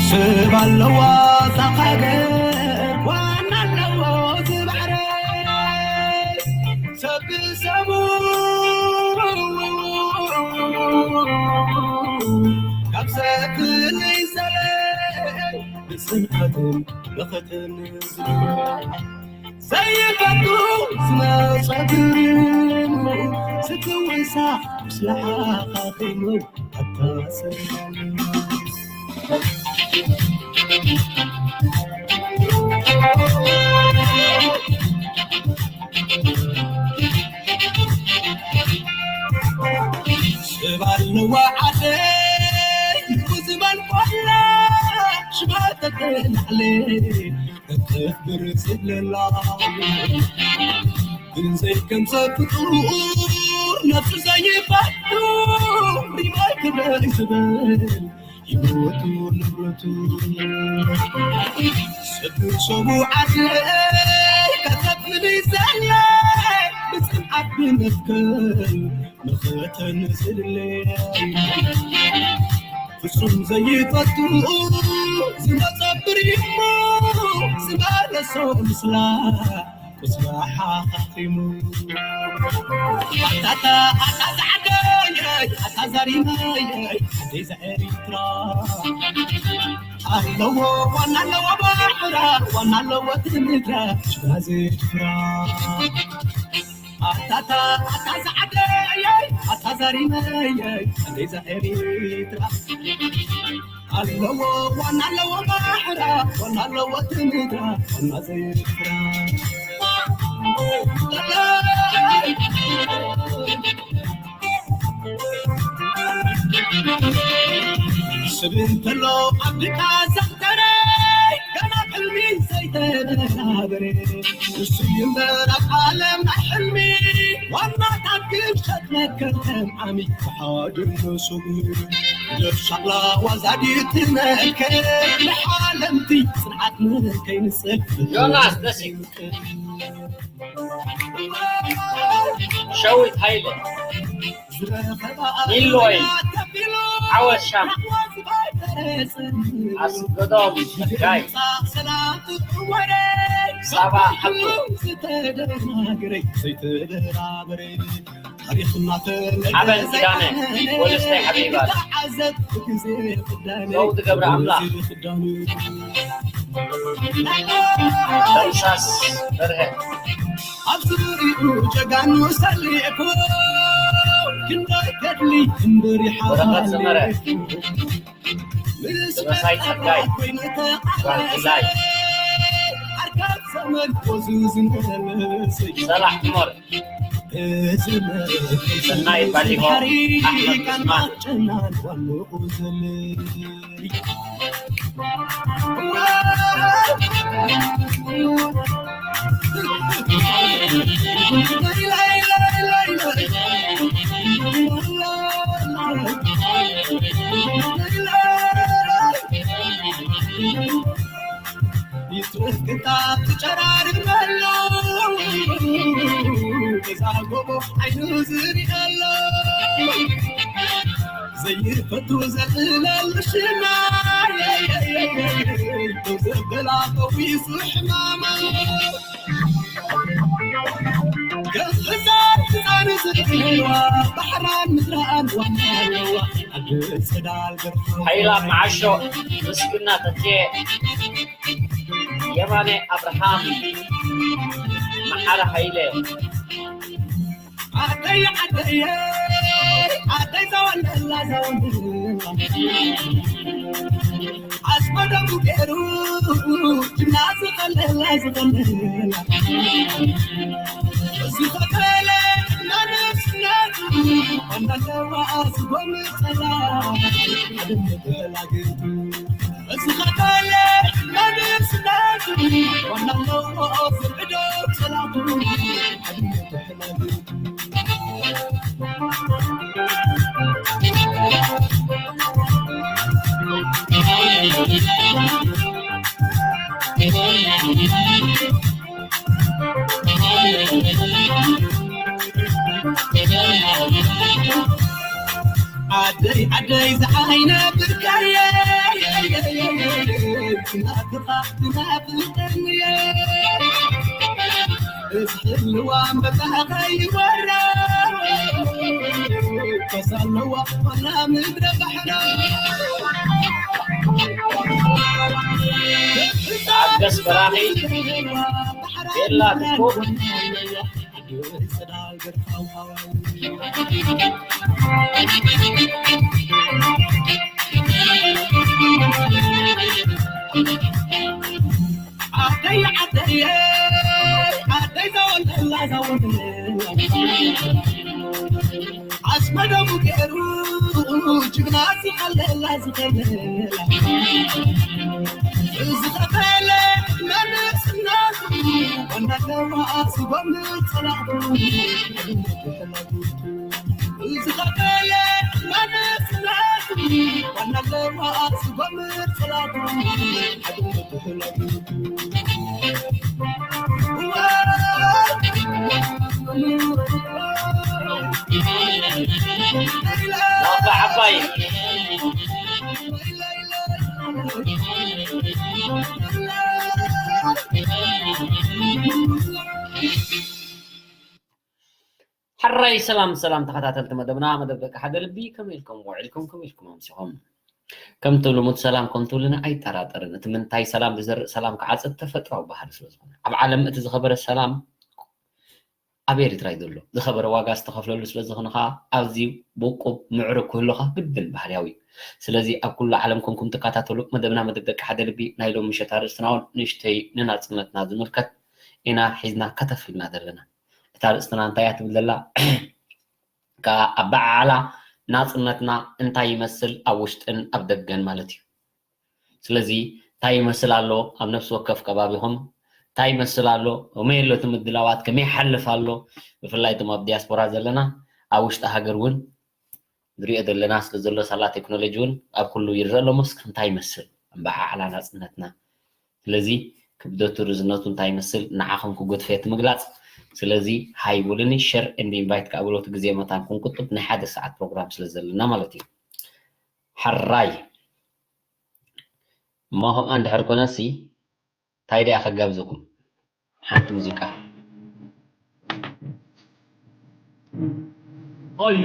ሰብ ኣለዋ እዛ ሃገር፣ ዋና ኣለዎ ዝባዕረ። ሰብ ሰሙ ካብ ሰክል ይሰለ ብጽንዓትን መኸተን ዝግባእ ዘይፈቱ ዝመጸ ግርሙ ስትውሳ ምስላ ሓኻኺሙ ኣታሰ ስባል ንዋዓተይ ብዝበል ቆላ ሽባተተናዕለ እተፍብር ዝብለላ ግን ዘይከምሰ ፍጡር ነፍሱ ዘይፈቱ ሪማይ ክብረይ ዝብል ይሞቱ ንብረቱ ስድር ሰቡ ዓደይ ከተፍሊ ዘለ ብፅንዓት ብመትከል መኸተን ዝልለ ፍጹም ዘይፈቱ ዝመጸብር ይሞ ዝመለሶ ምስላ ቁስላ ሓኻኺሙ ኣታታ ኣታ ዛዕደየይ ኣታ ዛሪመየይ ኣደይ ዘኤሪትራ ኣለዎ ዋና ኣለዎ ባሕራ ዋና ኣለዎ ትምድራ ሽጋዜ ፍራ ኣታታ ኣታ ዛዕደየይ ኣታ ዛሪመየይ ኣደይ ዘኤሪትራ ኣለዎ ዋና ኣለዎ ባሕራ ዋና ኣለዎ ትምድራ ዋና ዘይፍራ ስብ እንተሎ ኣብ ድቃ ዘኽተረ ገና ሕልሚ ዘይተደናበረ ንሱ ይንበር ኣብ ዓለም ናይ ሕልሚ ዋናታት ክሸጥ መከተም ዓሚ ተሓድር ንሱብ ንደፍ ሻቕላ ዋዛዲት መከ ንሓለምቲ ጽንዓት ንከይንጽል ዮናስ ደስ ይብል። ሸዊት ሃይለ፣ ኒሎይ፣ ዓወት ሻም፣ ኣስገዶም ጸጋይ፣ ሳባ ሓብቱ፣ ሓበን ኪዳነ፣ ወልስታይ ሓቢባ፣ ዘውዲ ገብረ ኣምላኽ፣ ደምሳስ በርሀ። ኣብ ዙሪኡ ጀጋኑ ሰሊዕኩ ክንደይ ገድሊ እምብር ወረቐት ሰመረ፣ ይሓልፍ። ምስ ደበሳይ ጸጋይ፣ ጓል ቢላይ። ኣርካብ ዘመን ወዙ ዝመለሰ ሰላሕ ዑመር፣ እዚ ሰናይ ባሊሆ፣ ኣሕመድ ዑስማን። ጨናን ዋንኡ ዘለይ ይትረፍ ቅንጣብ ትጨራርም ኣሎ። ገዛ ጎቦ ዓይኑ ዝርኢ ኣሎ። ዘይፈቱ ዘልእለሉ ሽማ። ደው ዘበላ ፈዊሱ ሕማማ። ገዛ ህፃን ዝርእዋ ባሕራን ምድራን ዋና ኣለዋ። ዓዲ ጽዳል ገርፎ ሓይላ መዓሾ፣ ምስግና ተትየ፣ የማነ ኣብርሃም፣ መሓሪ ሃይለ። ዓደይ ዓደየ፣ ዓደይ ዘወለላ ዘወለላ። ኣስመደሙ ገይሩ፣ ጅና ዝኸለላ ዝኸለላ። እዚ ኸተለ፣ ናንስነቱ፣ እንዳለዋ ዝጎምፀላ። ኣደም ተላግቱ። እዚ ኸተለ መንእስነቱ ዋና ኣለዎ ዝርዕዶ ሰላቱ። ዓደይ ዓደይ ዝዓይነ ብርካየ ናትኻ ናፍቀንየ እዝሕልዋ ኣንበጣ ከይወራ ከሳለዋ ኮና ምድረ ባሕራ ዓደስ በራኺ ቤላ ትኩ ዓደይ ዓደየ ዓደይ ዘወለላ ዘወለላ ዓስመ ደሙ ገይሩ ጅግና ዝኸለላ ዝኸለላ ዝኸፈለ መንስና ዋና ለዋስ ጎምር ጸላቱ ዝኸፈለ መንስና ዋና ለዋስ ጎምር ጸላቱ ናባ ዓባይ ሕራይ ሰላም ሰላም ተኸታተልቲ መደብና መደብ ደቂ ሓደ ልቢ ከመይ ኢልኩም ውዒልኩም ከመይ ኢልኩም ኣምሲኹም ከምቲ ልሙድ ሰላም ከም ትብሉና ኣይጠራጠርን እቲ ምንታይ ሰላም ዝዘርእ ሰላም ክዓፅድ ተፈጥራዊ ባህሪ ስለ ዝኾነ ኣብ ዓለም እቲ ዝኸበረ ሰላም ኣብ ኤርትራ እዩ ዘሎ ዝኸበረ ዋጋ ዝተኸፍለሉ ስለ ዝኾነ ከዓ ኣዝዩ ብውቁብ ምዕሩግ ክህሉ ከዓ ግድን ባህርያዊ እዩ ስለዚ ኣብ ኩሉ ዓለም ኮንኩም ትከታተሉ መደብና መደብ ደቂ ሓደ ልቢ ናይ ሎም ምሸት ኣርእስትና እውን ንእሽተይ ንናፅነትና ዝምልከት ኢና ሒዝና ከተፍ ኢልና ዘለና እታ ኣርእስትና እንታይ እያ ትብል ዘላ ከዓ ኣበዓዕላ ናፅነትና እንታይ ይመስል ኣብ ውሽጥን ኣብ ደገን ማለት እዩ ስለዚ እንታይ ይመስል ኣሎ ኣብ ነፍሲ ወከፍ ከባቢኹም እንታይ ይመስል ኣሎ ከመይ ኣሎ እቲ ምድላዋት ከመይ ይሓልፍ ኣሎ ብፍላይ እቶም ኣብ ዲያስፖራ ዘለና ኣብ ውሽጢ ሃገር እውን ዝሪኦ ዘለና ስለ ዘሎ ሳላ ቴክኖሎጂ እውን ኣብ ኩሉ ይረአ ኣሎ ሞስክ እንታይ ይመስል ኣበዓዕላ ናፅነትና ስለዚ ክብደቱ ርዝነቱ እንታይ ይመስል ንዓኹም ክጎትፈ እቲ ምግላፅ ስለዚ ሃይ በሉኒ share and invite ከዓ በሉ እቲ ግዜ መታን ክንቁጥብ ናይ ሓደ ሰዓት ፕሮግራም ስለ ዘለና ማለት እዩ ሕራይ እሞ ከምኣ እንድሕር ኮነሲ እንታይ ደኣ ከጋብዘኩም ሓንቲ ሙዚቃ እዩ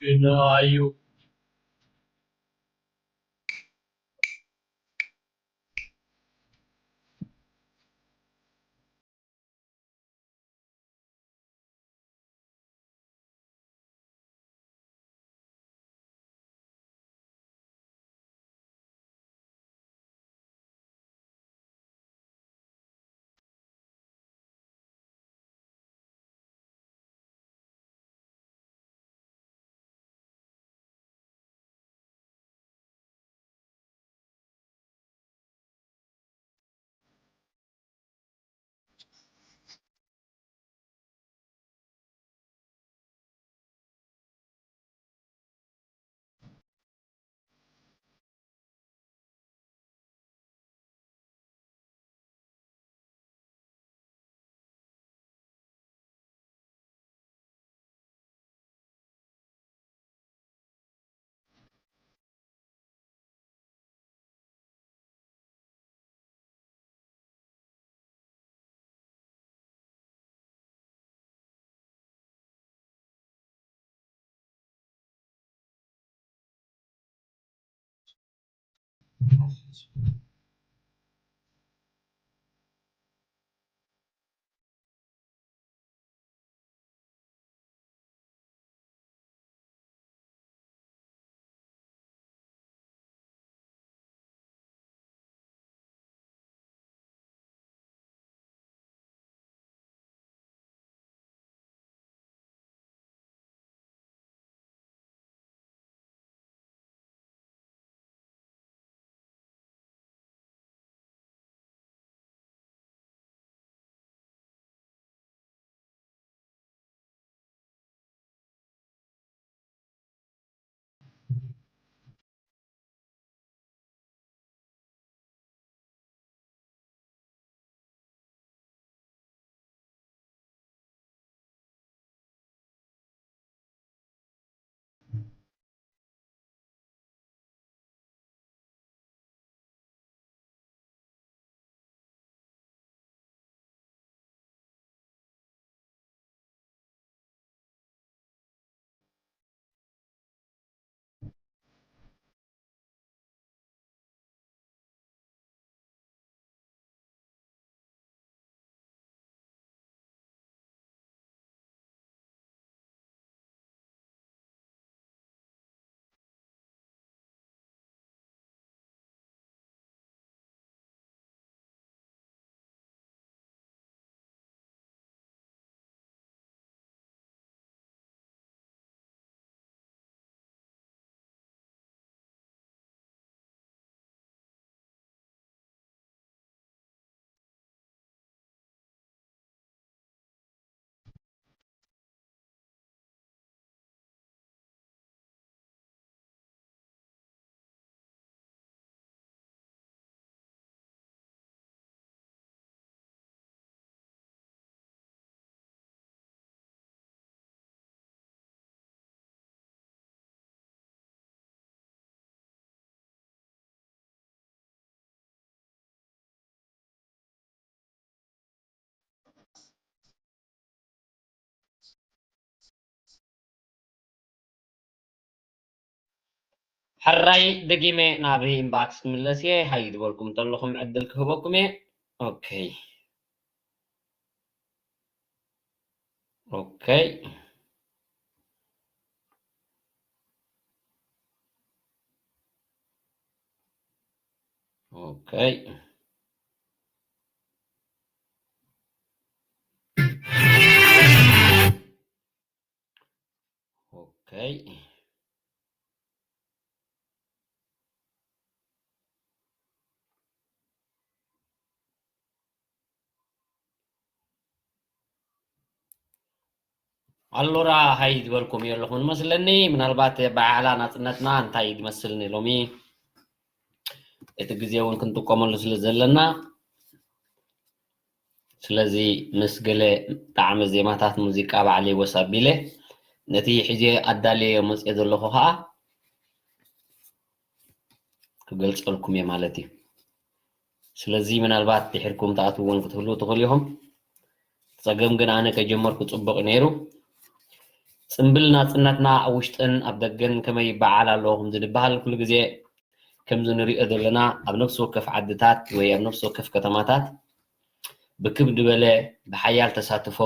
ግና እዩ። ሕራይ ደጊመ ናብ ኢንባክስ ክምለስ እየ። ሃይ ዝበልኩም እንተለኹም ዕድል ክህበኩም እየ። ኦኬ። ኦኬ። ኦኬ። ኦኬ። ኣሎራ ሃይ ዝበልኩም የለኹም መስለኒ። ምናልባት በዓላ ናጽነትና እንታይ ዝመስልኒ ሎሚ፣ እቲ ግዜ እውን ክንጥቀመሉ ስለ ዘለና፣ ስለዚ ምስ ገለ ጣዕመ ዜማታት ሙዚቃ ባዕለይ ወስ ኣቢለ ነቲ ሒዜ ኣዳልየ መጽየ ዘለኹ ኸኣ ክገልጸልኩም እየ ማለት እዩ። ስለዚ ምናልባት ድሕርኩም ትኣትውዎን ክትህልዉ ትኽእሉ ኢኹም። ጸገም ግን ኣነ ከጀመርኩ ጽቡቕ ነይሩ። ጽምብል ናጽነትና ኣብ ውሽጥን ኣብ ደገን ከመይ ይበዓል ኣሎ ከም ዝበሃል፣ ኩሉ ግዜ ከምዚ ንሪኦ ዘለና ኣብ ነፍሲ ወከፍ ዓድታት ወይ ኣብ ነፍሲ ወከፍ ከተማታት ብክብ ዝበለ ብሓያል ተሳትፎ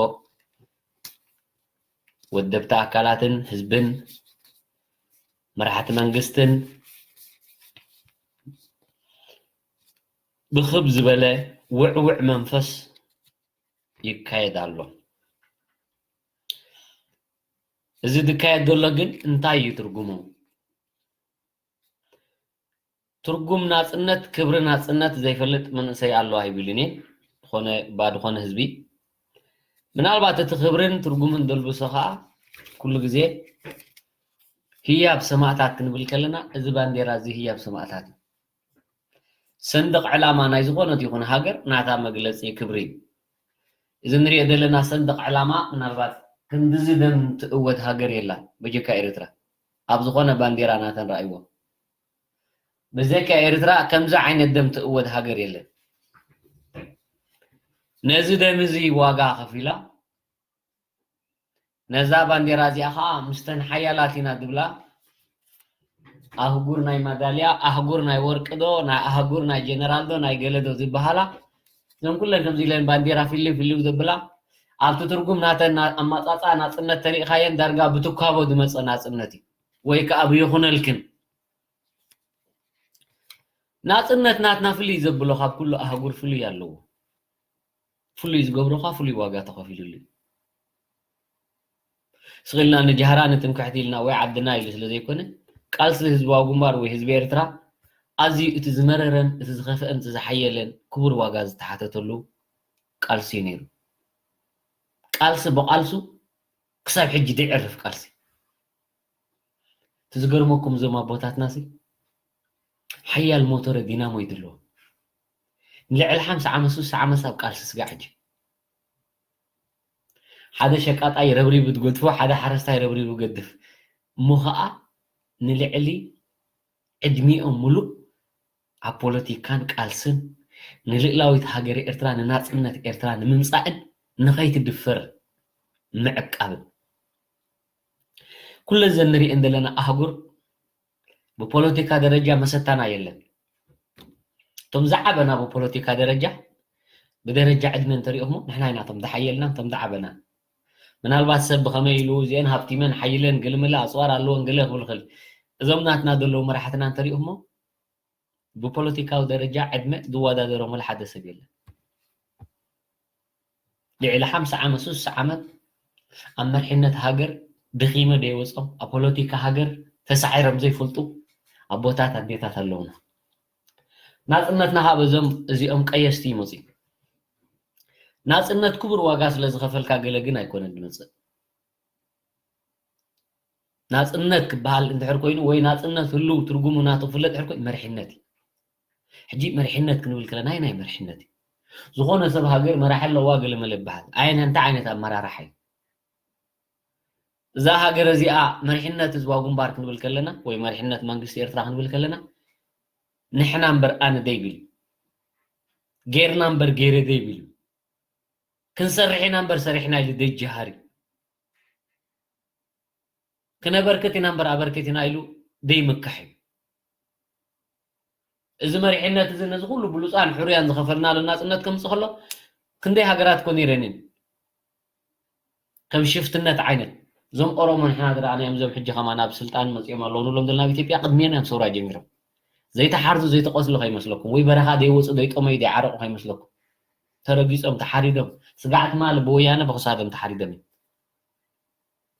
ወደብቲ ኣካላትን ህዝብን መራሕቲ መንግስትን ብክብ ዝበለ ውዕውዕ መንፈስ ይካየድ ኣሎ። እዚ ዝካየድ ዘሎ ግን እንታይ እዩ ትርጉሙ? ትርጉም ናጽነት፣ ክብሪ ናጽነት ዘይፈልጥ መንእሰይ ኣሎ ኣይብልን እየ። ዝኾነ፣ ባድኾነ ህዝቢ። ምናልባት እቲ ክብርን ትርጉምን ደልብሶ ኸኣ ኩሉ ግዜ ህያብ ሰማእታት ክንብል ከለና፣ እዚ ባንዴራ እዚ ህያብ ሰማእታት እዩ። ሰንደቕ ዕላማ ናይ ዝኾነት ይኹን ሃገር ናታ መግለጺ ክብሪ እዩ። እዚ ንሪኦ ዘለና ሰንደቕ ዕላማ ምናልባት ክንድዚ ደም ትእወድ ሃገር የላን፣ በጀካ ኤርትራ። ኣብ ዝኾነ ባንዴራ ናተን ረኣይዎ። ብዘይካ ኤርትራ ከምዚ ዓይነት ደም ትእወድ ሃገር የለን። ነዚ ደም እዚ ዋጋ ከፊላ፣ ነዛ ባንዴራ እዚኣ ኸዓ ምስተን ሓያላት ኢና ዝብላ፣ ኣህጉር ናይ ማዳልያ፣ ኣህጉር ናይ ወርቂ ዶ፣ ናይ ኣህጉር ናይ ጀነራል ዶ፣ ናይ ገለ ዶ ዝበሃላ፣ እዘን ኩለን ከምዚ ኢለን ባንዴራ ፊልም ፊልም ዘብላ፣ ኣብቲ ትርጉም ናተን ና-፣ ኣማጻጽኣ ናጽነት ተሪእኻየን ዳርጋ ብትኳቦ ዝመጸ ናጽነት እዩ። ወይ ከኣ ብይኹነልክን። ናጽነት ናትና ፍልይ ዘብሎ ካብ ኩሉ ኣህጉር ፍልይ ኣለዎ። ፍሉይ ዝገብሮ ኸኣ ፍሉይ ዋጋ ተኸፊሉሉ እዩ። ስቕ ኢልና ንጃህራ ንትምክሕቲ ኢልና ወይ ዓድና ኢሉ ስለ ዘይኮነ፣ ቃልሲ ህዝባዊ ግንባር ወይ ህዝቢ ኤርትራ ኣዝዩ እቲ ዝመረረን እቲ ዝኸፍአን እቲ ዝሓየለን ክቡር ዋጋ ዝተሓተተሉ ቃልሲ እዩ ነይሩ። ቃልሲ ብቓልሱ ክሳብ ሕጂ ዘይዕርፍ ቃልሲ። እቲ ዝገርመኩም እዞም ኣቦታትናሲ ሓያል ሞተረ ዲናሞ እዩ ድለዎም። ንልዕሊ ሓምሳ ዓመት፣ ስሳ ዓመት ኣብ ቃልሲ ስጋዕ ሕጂ። ሓደ ሸቃጣይ ረብሪቡ ትገድፎ፣ ሓደ ሓረስታይ ረብሪቡ ገድፍ። እሞ ኸኣ ንልዕሊ ዕድሚኦም ሙሉእ ኣብ ፖለቲካን ቃልስን ንልእላዊት ሃገረ ኤርትራ፣ ንናጽነት ኤርትራ ንምምጻእን ንኸይትድፈር ምዕቃብን። ኩለን ዘን ንሪኤን ዘለና ኣህጉር ብፖለቲካ ደረጃ መሰታና የለን። እቶም ዝዓበና ብፖለቲካ ደረጃ፣ ብደረጃ ዕድመ እንተሪኦሞ ንሕና ኢና እቶም ዝሓየልና፣ እቶም ዝዓበና። ምናልባት ሰብ ብኸመይ ኢሉ እዚአን ሃብቲመን ሓይለን ገለመለ ኣጽዋር ኣለወን ገለ ክብል ይኽእል። እዞም ናትና ዘለዉ መራሕትና እንተሪኦሞ ብፖለቲካዊ ደረጃ ዕድመ ዝወዳደሮም ወላ ሓደ ሰብ የለን። ልዕሊ ሓምሳ ዓመት፣ ስሳ ዓመት ኣብ መሪሕነት ሃገር ደኺመ ዘይወጾም፣ ኣብ ፖለቲካ ሃገር ተሳዒሮም ዘይፈልጡ ኣቦታት ኣዴታት ኣለዉና። ናጽነትና ካብ እዞም እዚኦም ቀየስቲ ይመጹ እዩ። ናጽነት ክቡር ዋጋ ስለ ዝኸፈልካ ገለ ግን ኣይኮነን ዝመጽእ። ናጽነት ክበሃል እንድሕር ኮይኑ ወይ ናጽነት ህሉው ትርጉሙ ናቱ ክፍለጥ እንድሕር ኮይኑ መሪሕነት እዩ። ሕጂ መሪሕነት ክንብል ከለና ናይ ናይ መሪሕነት እዩ። ዝኾነ ሰብ ሃገር መራሒ ኣለዋ ገለ መለ ይበሃል። ኣየን እንታይ ዓይነት ኣመራርሓ እዩ? እዛ ሃገር እዚኣ መሪሕነት ህዝባዊ ግንባር ክንብል ከለና ወይ መሪሕነት መንግስቲ ኤርትራ ክንብል ከለና ንሕና እምበር ኣነ ደይብል፣ ጌርና እምበር ጌረ ደይብል፣ ክንሰርሕ ኢና እምበር ሰሪሕና ኢሉ ደይጀሃር እዩ። ክነበርክት ኢና እምበር ኣበርክት ኢና ኢሉ ደይምካሕ እዩ። እዚ መሪሕነት እዚ ነዚ ኩሉ ብሉፃን ሕሩያን ዝኸፈልናሉ ናፅነት ከምፅእ ከሎ ክንደይ ሃገራት ኮን ይረንን ከም ሽፍትነት ዓይነት እዞም ኦሮሞ ንሕና ዝረኣናዮም እዞም ሕጂ ከማን ኣብ ስልጣን መፂኦም ኣለዉ ንብሎም ዘለና ኣብ ኢትዮጵያ ቅድሜና እዮም ሰውራ ጀሚሮም ዘይተሓርዙ ዘይተቆስሉ ከይመስለኩም ወይ በረኻ ዘይወፁ ዘይጠመዩ ዘይዓረቁ ከይመስለኩም ተረጊፆም ተሓሪዶም ስጋዕ ትማሊ ብወያነ ብክሳዶም ተሓሪዶም እዮም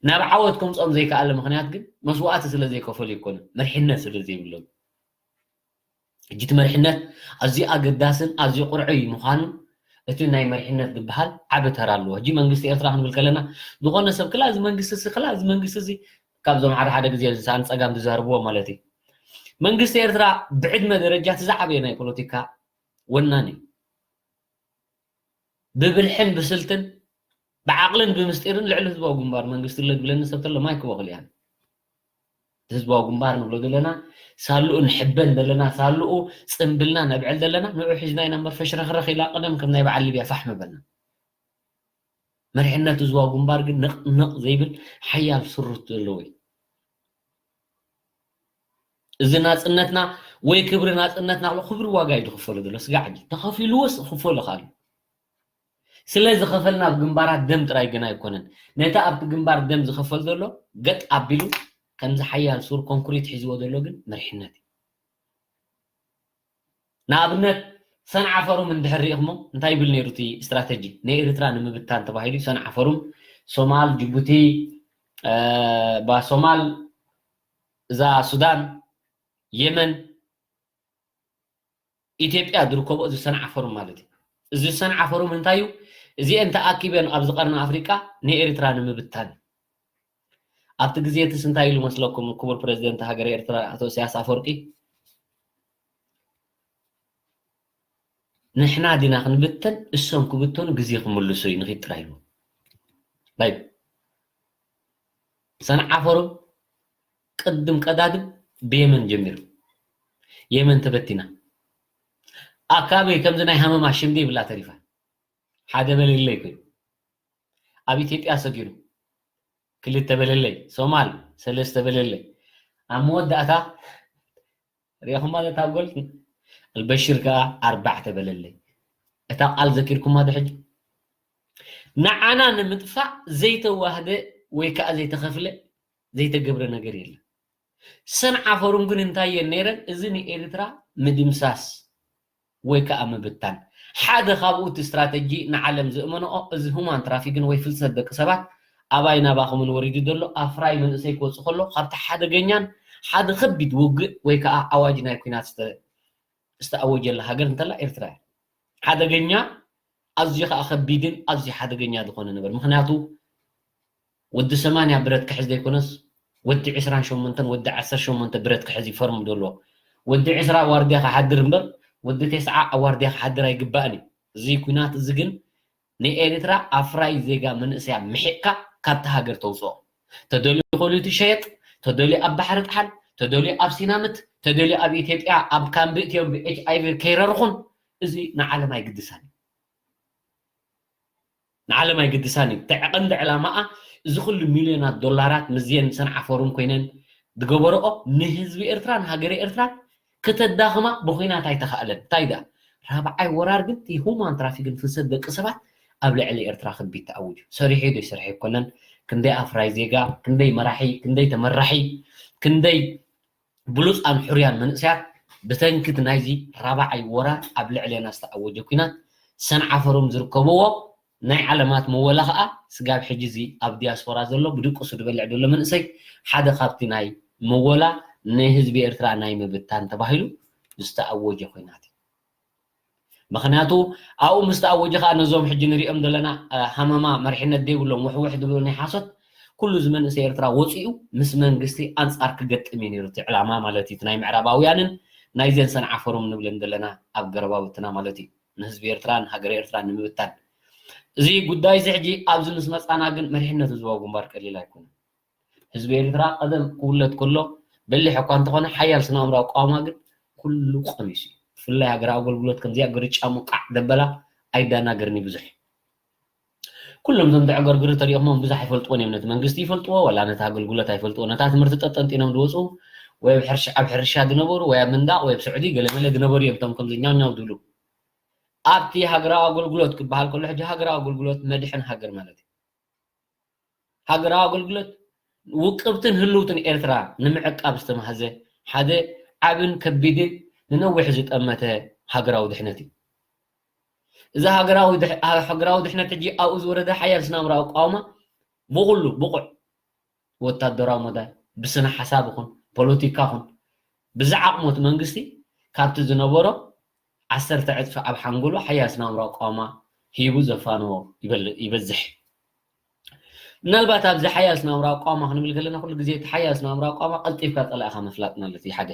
ናብ ዓወት ከምፅኦም ዘይከኣለ ምክንያት ግን መስዋእቲ ስለ ዘይከፈሉ ይኮነ መሪሕነት ስለ ዘይብሎም ሕጂ እቲ መሪሕነት ኣዝዩ ኣገዳስን ኣዝዩ ቁርዑይ ምዃኑ እቲ ናይ መሪሕነት ዝበሃል ዓቢ ተራ ኣለዎ። ሕጂ መንግስቲ ኤርትራ ክንብል ከለና ዝኾነ ሰብ ክላ እዚ መንግስቲ እዚ ክላ እዚ መንግስቲ እዚ ካብዞም ሓደ ሓደ ግዜ ዝሰኣን ጸጋም ዝዛርብዎ ማለት እዩ። መንግስቲ ኤርትራ ብዕድመ ደረጃ እቲ ዝዓበየ ናይ ፖለቲካ ወናኒ እዩ። ብብልሕን ብስልትን ብዓቕልን ብምስጢርን ልዕሊ ህዝባዊ ግንባር መንግስቲ ኣሎ ዝብለኒ ሰብ ተሎ ማይክ ወቕል እያ። ህዝባዊ ግንባር ንብሎ ዘለና ሳልኡ ንሕበን ዘለና ሳልኡ ፅምብልና ነብዕል ዘለና ንዑ ሒዝና ኢና እምበር ፈሽረኽረኽ ኢላ ቅደም ከም ናይ በዓል ሊብያ ፋሕ መበልና መሪሕነት ህዝባዊ ግንባር ግን ነቕ ነቕ ዘይብል ሓያል ስሩት ዘለዎ እዩ። እዚ ናጽነትና ወይ ክብሪ ናጽነትና ክብሪ ዋጋ እዩ ዝኽፈሎ ዘሎ። ስጋዕ ሕጂ ተኸፊልዎስ ክፈሎ ካሉ ስለ ዝኸፈልና ኣብ ግንባራት ደም ጥራይ ግን ኣይኮነን። ነቲ ኣብቲ ግንባር ደም ዝኸፈል ዘሎ ገጥ ኣቢሉ ከምዚ ሓያል ሱር ኮንክሪት ሒዝዎ ዘሎ ግን መሪሕነት እዩ። ንኣብነት ሰንዓ ፎሩም እንድሕር ሪኢኽሞ እንታይ ይብል ነይሩ እቲ ስትራተጂ? ንኤርትራ ንምብታን ተባሂሉ ሰንዓ ፎሩም ሶማል፣ ጅቡቲ፣ እ፣ ባ ሶማል፣ እዛ ሱዳን፣ የመን፣ ኢትዮጵያ ዝርከቦ እዚ ሰንዓ ፎሩም ማለት እዩ። እዚ ሰንዓ ፎሩም እንታይ እዩ? እዚአን ተኣኪበን ኣብዚ ቀርኒ ኣፍሪቃ ንኤርትራ ንምብታን እዩ። ኣብቲ ግዜ እትስ እንታይ ኢሉ መስለኩም ክቡር ፕረዚደንት ሃገረ ኤርትራ ኣቶ ኢሳያስ ኣፈወርቂ? ንሕና ዲና ክንብተን እሶም ክብተኑ ግዜ ክምልሱ እዩ ንኺድ ጥራይ ኢሉ። ናይ ሰንዓ ፎሩም ቅድም ቀዳድም ብየመን ጀሚሩ። የመን ተበቲና። ኣካበይ ከምዚ ናይ ሃመማ ሽም ዘይብላ ተሪፋ። ሓደ በለለይ ኮይኑ ኣብ ኢትዮጵያ ሰጊሩ ክልተ በለለይ፣ ሶማል ሰለስተ በለለይ። ኣብ መወዳእታ ሪኢኹማ ነታ ጎል ኣልበሽር ከኣ ኣርባዕተ በለለይ። እታ ቃል ዘኪርኩማ ዶ ሕጂ? ንዓና ንምጥፋእ ዘይተዋህደ ወይ ከኣ ዘይተኸፍለ ዘይተገብረ ነገር የለን። ሰንዓ ፎሩም ግን እንታይ እየን ነይረን? እዚ ንኤርትራ ምድምሳስ ወይ ከኣ ምብታን። ሓደ ካብኡ እቲ ስትራተጂ ንዓለም ዝእመንኦ እዚ ሁማን ትራፊክን ወይ ፍልሰት ደቂ ሰባት ኣባይ ናባኹምን ወሪዱ ዘሎ ኣፍራይ መንእሰይ ክወጽእ ከሎ ካብቲ ሓደገኛን ሓደ ከቢድ ውግእ ወይ ከኣ ኣዋጅ ናይ ኲናት ዝተ-፣ ዝተኣወጀላ ሃገር እንተላ ኤርትራ እያ። ሓደገኛ ኣዝዩ ከኣ ከቢድን ኣዝዩ ሓደገኛ ዝኾነ ነበር። ምኽንያቱ ወዲ ሰማንያ ብረት ክሕዝ ዘይኮነስ ወዲ ዕስራን ሸሞንተን ወዲ ዓሰርተ ሸሞንተ ብረት ክሕዝ ይፈርም ዘሎ። ወዲ ዕስራ ዋርድያ ክሓድር እምበር ወዲ ተስዓ ኣብ ዋርድያ ክሓድር ኣይግባእን እዩ። እዚ ኲናት እዚ ግን ንኤርትራ ኣፍራይ ዜጋ መንእሰያ ምሒቕካ ካብቲ ሃገር ተውፅኦ። ተደልዩ ኮሉ ትሸየጥ፣ ተደልዩ ኣብ ባሕሪ ጥሓል፣ ተደልዩ ኣብ ሲናምት፣ ተደልዩ ኣብ ኢትዮጵያ ኣብ ካምቢ እትዮም ብ ኤች ኣይ ቪ ከይረርኹን እዚ ንዓለም ኣይግድሳን እዩ። ንዓለም ኣይግድሳን እዩ። እቲ ቀንዲ ዕላማኣ እዚ ኩሉ ሚልዮናት ዶላራት ምስዚአን ሰንዓ ፎሩም ኮይነን ዝገበረኦ ንህዝቢ ኤርትራ ንሃገረ ኤርትራ ከተዳኽማ ብኹናት ኣይተኻእለን። እንታይ ደኣ ራብዓይ ወራር ግን እቲ ሁማን ትራፊክን ፍልሰት ደቂ ሰባት ኣብ ልዕሊ ኤርትራ ከቢድ ተኣዊጁ። ሰሪሑ ዶ ይሰርሐ ኣይኮነን። ክንደይ ኣፍራይ ዜጋ፣ ክንደይ መራሒ፣ ክንደይ ተመራሒ፣ ክንደይ ብሉፃን ሕሩያን መንእሰያት ብሰንኪ ናይዚ ራብዓይ ወራር ኣብ ልዕሌና ዝተኣወጀ ኲናት ሰንዓ ፎሩም ዝርከብዎ ናይ ዓለማት መወላ ከዓ ስጋብ ሕጂ እዚ ኣብ ዲያስፖራ ዘሎ ብድቁሱ ዝበልዕ ዘሎ መንእሰይ ሓደ ካብቲ ናይ መወላ ንህዝቢ ኤርትራ ናይ ምብታን ተባሂሉ ዝተኣወጀ ኲናት እዩ። ምኽንያቱ ኣብኡ ምስ ተኣወጀ ከዓ ነዞም ሕጂ ንሪኦም ዘለና፣ እ፣ ሃመማ መሪሕነት ዘይብሎም ውሕውሕ ዝብሉ ናይ ሓሶት ኩሉ እዚ መንእሰይ ኤርትራ ወፂኡ ምስ መንግስቲ ኣንፃር ክገጥም እዩ ነይሩ እቲ ዕላማ ማለት እዩ። እቲ ናይ ምዕራባውያንን ናይዘን ሰንዓ ፎሩም ንብለን ዘለና ኣብ ገረባብትና ማለት እዩ። ንህዝቢ ኤርትራ ንሃገረ ኤርትራ ንምብታን። እዚ ጉዳይ እዚ ሕጂ ኣብዚ ምስ መፃና ግን መሪሕነት ህዝባዊ ግንባር ቀሊል ኣይኮነን። ህዝቢ ኤርትራ ቀደም ክውለድ ከሎ በሊሕ እኳ እንተኾነ ሓያል ስነ ኣእምራዊ ኣቃውማ ግን ኩሉ ቀሚሱ እዩ። ብፍላይ ሃገራዊ ኣገልግሎት ከምዚኣ ግርጫ ሙቃዕ ደበላ ኣይዳናገርን እዩ ብዙሕ። ኩሎም እዞም ተዕገርግሪ ተሪእኹሞም ብዙሕ ኣይፈልጥዎን እዮም። ነቲ መንግስቲ ይፈልጥዎ ዋላ ነቲ ኣገልግሎት ኣይፈልጥዎ። ነታ ትምህርቲ ጠጠንጢኖም ዝወፁ ወይ ኣብ ሕርሻ፣ ኣብ ሕርሻ ዝነበሩ ወይ ኣብ ምንዳቕ ወይ ኣብ ስዑዲ ገለመለ ዝነበሩ እዮም እቶም ከምዚ ኛው ኛው ዝብሉ። ኣብቲ ሃገራዊ ኣገልግሎት ክበሃል ከሎ ሕጂ ሃገራዊ ኣገልግሎት መድሕን ሃገር ማለት እዩ። ሃገራዊ ኣገልግሎት ውቅብትን ህልውትን ኤርትራ ንምዕቃብ ዝተማህዘ ሓደ ዓብን ከቢድን ንነዊሕ ዝጠመተ ሃገራዊ ድሕነት እዩ። እዚ ሃገራዊ ድሕ-፣ ሃገራዊ ድሕነት ሕጂ ኣብኡ ዝወረደ ሓያል ስነ ኣእምራዊ ኣቃውማ ብኹሉ ብቑዕ ወታደራዊ መዳይ ብስነ ሓሳብ ይኹን ፖለቲካ ይኹን ብዝዓቕሞ እቲ መንግስቲ ካብቲ ዝነበሮ ዓሰርተ ዕፅፊ ኣብ ሓንጎሉ ሓያል ስነ ኣእምራዊ ኣቃውማ ሂቡ ዘፋንዎ ይበል-፣ ይበዝሕ። ምናልባት ኣብዚ ሓያል ስነ ኣእምራዊ ኣቃውማ ክንብል ከለና ኩሉ ግዜ እቲ ሓያል ስነ ኣእምራዊ ኣቃውማ ቀልጢፍካ ፀላኢኻ ምፍላጥ ማለት እዩ። ሓደ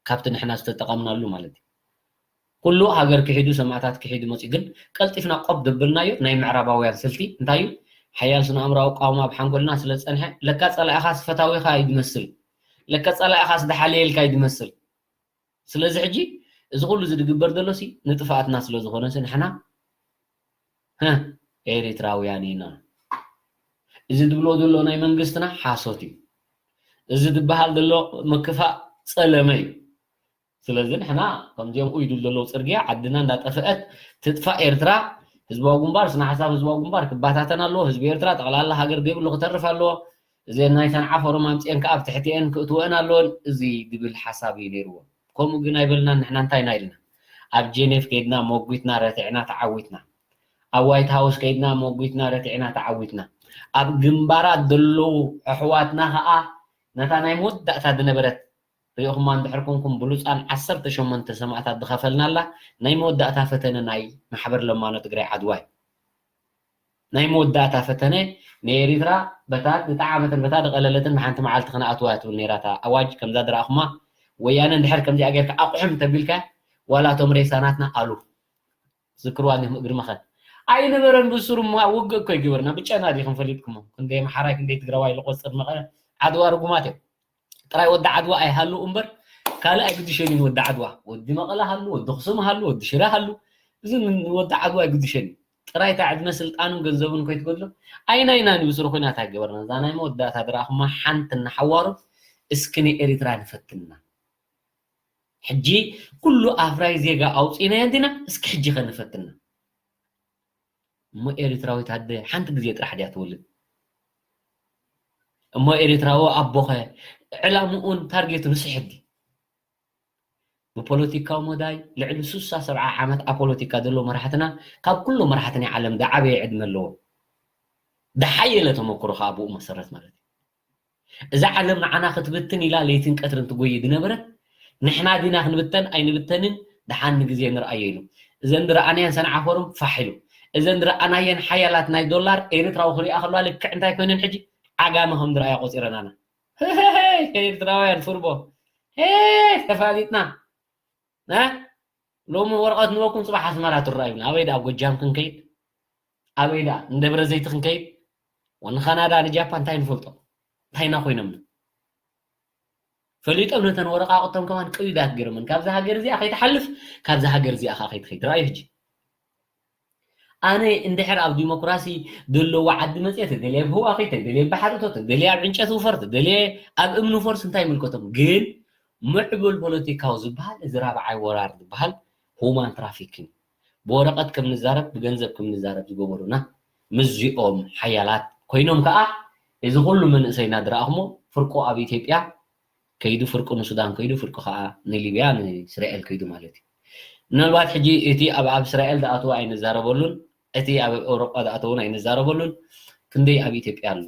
ካብቲ ንሕና ዝተጠቐምናሉ ማለት እዩ። ኩሉ ሃገር ክሒዱ ሰማእታት ክሒዱ መፂኡ ግን ቀልጢፍና ቆብ ዘበልናዮ ናይ ምዕራባውያን ስልቲ እንታይ እዩ? ሓያል ስነ ኣእምራዊ ኣቃውማ ኣብ ሓንጎልና ስለ ዝፀንሐ ለካ ፀላኢኻስ ፈታዊኻ እዩ ዝመስል፣ ለካ ፀላኢኻስ ዝሓለየልካ እዩ ዝመስል። ስለዚ ሕጂ እዚ ኩሉ እዚ ዝግበር ዘሎ ሲ ንጥፍኣትና ስለ ዝኾነ ሲ ንሕና ሀ ኤሪትራውያን ኢና። እዚ ዝብሎ ዘሎ ናይ መንግስትና ሓሶት እዩ። እዚ ዝበሃል ዘሎ ምክፋእ ጸለመ እዩ። ስለዚ ንሕና ከምዚኦም ኢሉ ዘለዉ ጽርግያ ዓድና እንዳጠፍአት ትጥፋእ ኤርትራ፣ ህዝባዊ ግንባር፣ ስነ ሓሳብ ህዝባዊ ግንባር ክባታተን ኣለዎ። ህዝቢ ኤርትራ ጠቕላላ ሃገር ዘይብሉ ክተርፍ ኣለዎ። እዚ ናይ ሰንዓ ፎረም ኣምጺኤን ከኣ ኣብ ትሕቲኤን ክእትወን ኣለወን። እዚ ዝብል ሓሳብ እዩ ነይርዎ። ከምኡ ግን ኣይበልናን። ንሕና እንታይ ኢና ኢልና? ኣብ ጄኔቭ ከይድና መጒትና ረቲዕና ተዓዊትና። ኣብ ዋይት ሃውስ ከይድና መጒትና ረቲዕና ተዓዊትና። ኣብ ግንባራት ዘለዉ ኣሕዋትና ከኣ ነታ ናይ መወዳእታ ዝነበረት ሪኢኹማ እንድሕር ኮንኩም ብሉጻን ዓሰርተ ሸሞንተ ሰማእታት ዝኸፈልናላ ናይ መወዳእታ ፈተነ ናይ ማሕበር ለማኖ ትግራይ ዓድዋ እዩ። ናይ መወዳእታ ፈተነ ንኤሪትራ በታ ዝጠዓመትን በታ ዝቐለለትን ብሓንቲ መዓልቲ ክነኣትዋ እያ ትብል ነይራ እታ ኣዋጅ። ከምዛ ዝረኣኹማ ወያነ እንድሕር ከምዚኣ ጌርካ ኣቑሑም ተቢልካ ዋላ እቶም ሬሳ ናትና ኣሉ ዝክርዋ እንዲኹም እግሪ መኸን ኣይነበረን። ብሱሩ እሞ ውግእ እኮ ይግበርና ብጨና ዲኹም ፈሊጥኩሞ ክንደይ ኣምሓራይ ክንደይ ትግራዋይ ዝቆፅር መቐለ ዓድዋ ርጉማት እዮም። ጥራይ ወዲ ዓድዋ ኣይሃሉ እምበር ካልእ ኣይግድሸን እዩ። ወዲ ዓድዋ ወዲ መቐለ ሃሉ፣ ወዲ ኣኽሱም ሃሉ፣ ወዲ ሽረ ሃሉ፣ እዚ ንወዲ ዓድዋ ኣይግድሸን እዩ። ጥራይ እታ ዕድመ ስልጣኑን ገንዘቡን ከይትጎድሎ ኣይናይናን እዩ ብስሩ ኩናት ኣይገበርና። እዛ ናይ መወዳእታ ዝረኣኹማ ሓንቲ እናሓዋሩ እስኪ ንኤሪትራ ንፈትና። ሕጂ ኩሉ ኣፍራይ ዜጋ ኣውፂእናዮ እንዲና እስኪ ሕጂ ከ ንፈትና። እሞ ኤሪትራዊት ኣደ ሓንቲ ግዜ ጥራሕ ድያ ትወልድ? እሞ ኤሪትራዊ ኣቦኸ ዕላምኡን ታርጌቱን ስሕት ድዩ? ብፖለቲካዊ መዳይ ልዕሊ ሱሳ ሰብዓ ዓመት ኣብ ፖለቲካ ዘለዉ መራሕትና ካብ ኩሎም መራሕቲ ናይ ዓለም ዝዓበየ ዕድመ ኣለዎም። ዝሓየለ ተመክሮ ከዓ ብኡ መሰረት ማለት እዩ። እዛ ዓለም ንዓና ክትብትን ኢላ ለይትን ቀትርን ትጎይ ዝነበረት ንሕና ዲና ክንብተን ኣይንብተንን ደሓን ንግዜ ንርኣዮ ኢሉ። እዘን ዝረኣናየን ሰንዓ ፎርም ፋሕ ኢሉ። እዘን ዝረኣናየን ሓያላት ናይ ዶላር ኤርትራዊ ክሪኣ ከለዋ ልክዕ እንታይ ኮይነን ሕጂ ዓጋመ ከም ዝረኣያ ቆፂረናና። ኤርትራውያን ፍርቦ ተፋሊጥና። ሎሚ ወረቐት ንበኩም ፅባሕ ኣስመራ ትረኣዩና። ኣበይ ደኣ ጎጃም ክንከይድ ኣበይ ደኣ ንደብረ ዘይቲ ክንከይድ ንካናዳ ንጃፓን እንታይ ንፈልጦ? እንታይ ኢና ኮይኖምና? ፈሊጦም ነተን ወረቃቅቶም ከማን ቅዩዳት ገይሮመን ካብዛ ሃገር እዚኣ ከይትሓልፍ ካብዛ ሃገር እዚኣ ከዓ ከይትኸይድ ረኣዩ ሕጂ። ኣነ እንድሕር ኣብ ዲሞክራሲ ዘለዎ ዓዲ መፅየ ተደልየ ኣብ ህዋ ከይድ ተደልየ ባሕርቶ ተደልየ ኣብ ዕንጨት ውፈር ተደልየ ኣብ እምኒ ፈርስ እንታይ ይምልከቶም? ግን ምዕቡል ፖለቲካዊ ዝበሃል እዚ ራብዓይ ወራር ዝበሃል ሁማን ትራፊኪንግ ብወረቐት ከም ንዛረብ ብገንዘብ ከም ንዛረብ ዝገበሩና ምስዚኦም ሓያላት ኮይኖም ከዓ እዚ ኩሉ መንእሰይና ዝረኣኹሞ ፍርቁ ኣብ ኢትዮጵያ ከይዱ ፍርቁ ንሱዳን ከይዱ ፍርቁ ከዓ ንሊብያ ንእስራኤል ከይዱ ማለት እዩ። ምናልባት ሕጂ እቲ ኣብ ኣብ እስራኤል ዝኣተወ ኣይንዛረበሉን እቲ ኣብ ኤውሮጳ ዝኣተውን ኣይንዛረበሉን ክንደይ ኣብ ኢትዮጵያ ኣሎ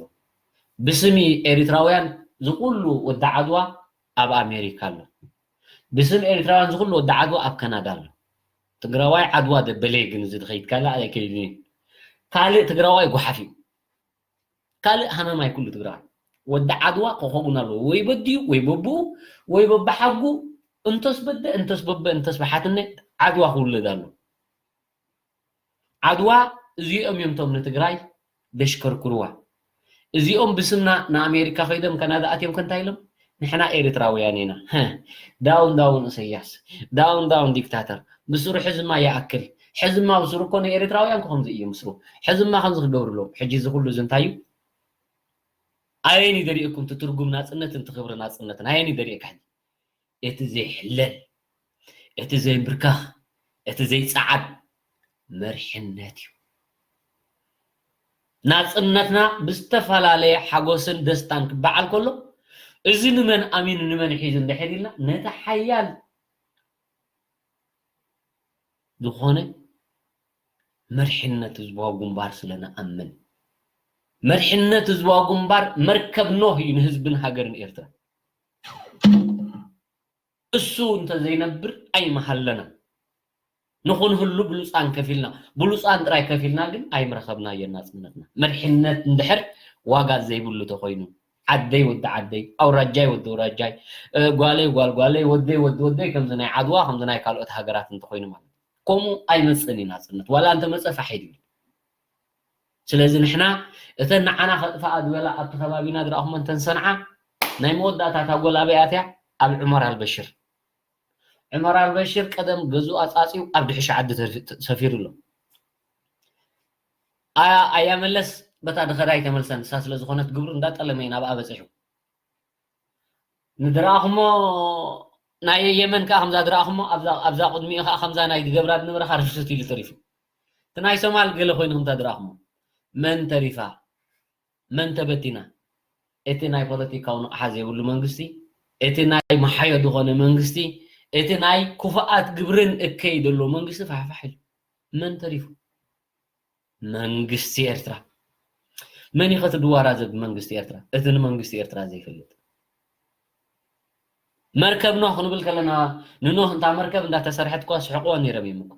ብስሚ ኤሪትራውያን ዝኩሉ ወዲ ዓድዋ ኣብ ኣሜሪካ ኣሎ ብስም ኤርትራውያን ዝኩሉ ወዲ ዓድዋ ኣብ ካናዳ ኣሎ። ትግራዋይ ዓድዋ ደበሌ ግን እዚ ድኸይድ ካልእ ኣይከይድን እዩ። ካልእ ትግራዋይ ጓሓፍ እዩ። ካልእ ሃመማይ ኩሉ ትግራዋይ ወዲ ዓድዋ ክኸውን ኣለዎ ወይ በዲዩ ወይ በብኡ ወይ በብሓጉ እንተስ በደ እንተስ በበ እንተስ ብሓትነ ዓድዋ ክውለድ ኣሎ። ዓድዋ እዚኦም እዮም ቶም ንትግራይ ደሽከርክርዋ። እዚኦም ብስምና ንኣሜሪካ ከይዶም ካናዳ ኣትዮም ከንታይ ኢሎም ንሕና ኤርትራውያን ኢና። ዳውን ዳውን እሰያስ ዳውን ዳውን ዲክታተር ብስሩ ሕዝማ ይኣክል ሕዝማ ብስሩ እኮ ንኤርትራውያን ከምዚ እዩ ምስሩ ሕዝማ ከምዚ ክገብርሎም ሕጂ እዚ ኩሉ እዚ እንታይ እዩ? ኣየን ይደሪእኩም ትትርጉም ናፅነትን ትክብሪ ናፅነትን ኣየን ይደሪእካ? እቲ ዘይሕለል፣ እቲ ዘይምብርካኽ፣ እቲ ዘይጸዓድ መሪሕነት እዩ። ናጽነትና ብዝተፈላለየ ሓጎስን ደስታን ክበዓል ከሎ፣ እዚ ንመን ኣሚኑ ንመን ሒዙ እንድሕር ኢልና፣ ነቲ ሓያል ዝኾነ መሪሕነት ህዝባዊ ግንባር ስለ ንኣምን። መሪሕነት ህዝባዊ ግንባር መርከብ ኖህ እዩ ንህዝብን ሃገርን ኤርትራ። እሱ እንተዘይነብር ኣይምሃለና። ንኹንህሉ ብሉፃን ከፊልና፣ ብሉፃን ጥራይ ከፊልና ግን ኣይምረኸብናዮን ናፅነትና። መሪሕነት እንድሕር ዋጋ ዘይብሉ ተኾይኑ፣ ዓደይ ወዲ ዓደይ፣ ኣውራጃይ ወዲ ኣውራጃይ፣ እ፣ ጓለይ ጓል ጓለይ፣ ወደይ ወዲ ወደይ፣ ከምዚ ናይ ዓድዋ፣ ከምዚ ናይ ካልኦት ሃገራት እንተኾይኑ ማለት እዩ። ከምኡ ኣይመፅእን እዩ ናፅነት። ዋላ እንተመፀ ፋሕ ይብል። ስለዚ ንሕና እተን ንዓና ከጥፍኣ ዝበላ ኣብቲ ከባቢና ዝረኣኹመን እተን ሰንዓ ናይ መወዳእታ እታ ጎል ኣበይ ኣትያ? ኣብ ዑመር ኣልበሽር። ዑመር ኣልበሽር ቀደም ገዝኡ ኣጻጽዩ ኣብ ድሕሽ ዓዲ ተርፊ-፣ ሰፊሩ ኣሎ። ኣያ፣ ኣያ መለስ በታ ድኸዳ ኣይተመልሰን። ንሳ ስለ ዝኾነት ግብሩ እንዳጠለመ እዩ ናብኣ በጺሑ። ንድረኣኹሞ ናይ የመን ከኣ ከምዛ ድረኣኹሞ ኣብዛ ኣብዛ ቅድሚኡ ከኣ ከምዛ ናይ ዝገብራ ዝነበረ ካርፍስት ኢሉ ተሪፉ። እቲ ናይ ሶማል ገለ ኮይኑ ከምታ ድረኣኹሞ መን ተሪፋ? መን ተበቲና? እቲ ናይ ፖለቲካዊ ንቕሓት ዘይብሉ መንግስቲ፣ እቲ ናይ መሓዮ ዝኾነ መንግስቲ፣ እቲ ናይ ክፉኣት ግብርን እከይ ዘለዎ መንግስቲ ፋሕፋሕ ኢሉ። መን ተሪፉ? መንግስቲ ኤርትራ። መን እዩ ከትድዋራዘ ብመንግስቲ ኤርትራ? እቲ ንመንግስቲ ኤርትራ ዘይፈልጥ። መርከብ ኖህ ክንብል ከለና ንኖህ እንታ መርከብ እንዳተሰርሐት እኳ ስሕቅዎ ነይሮም እዮም እኮ።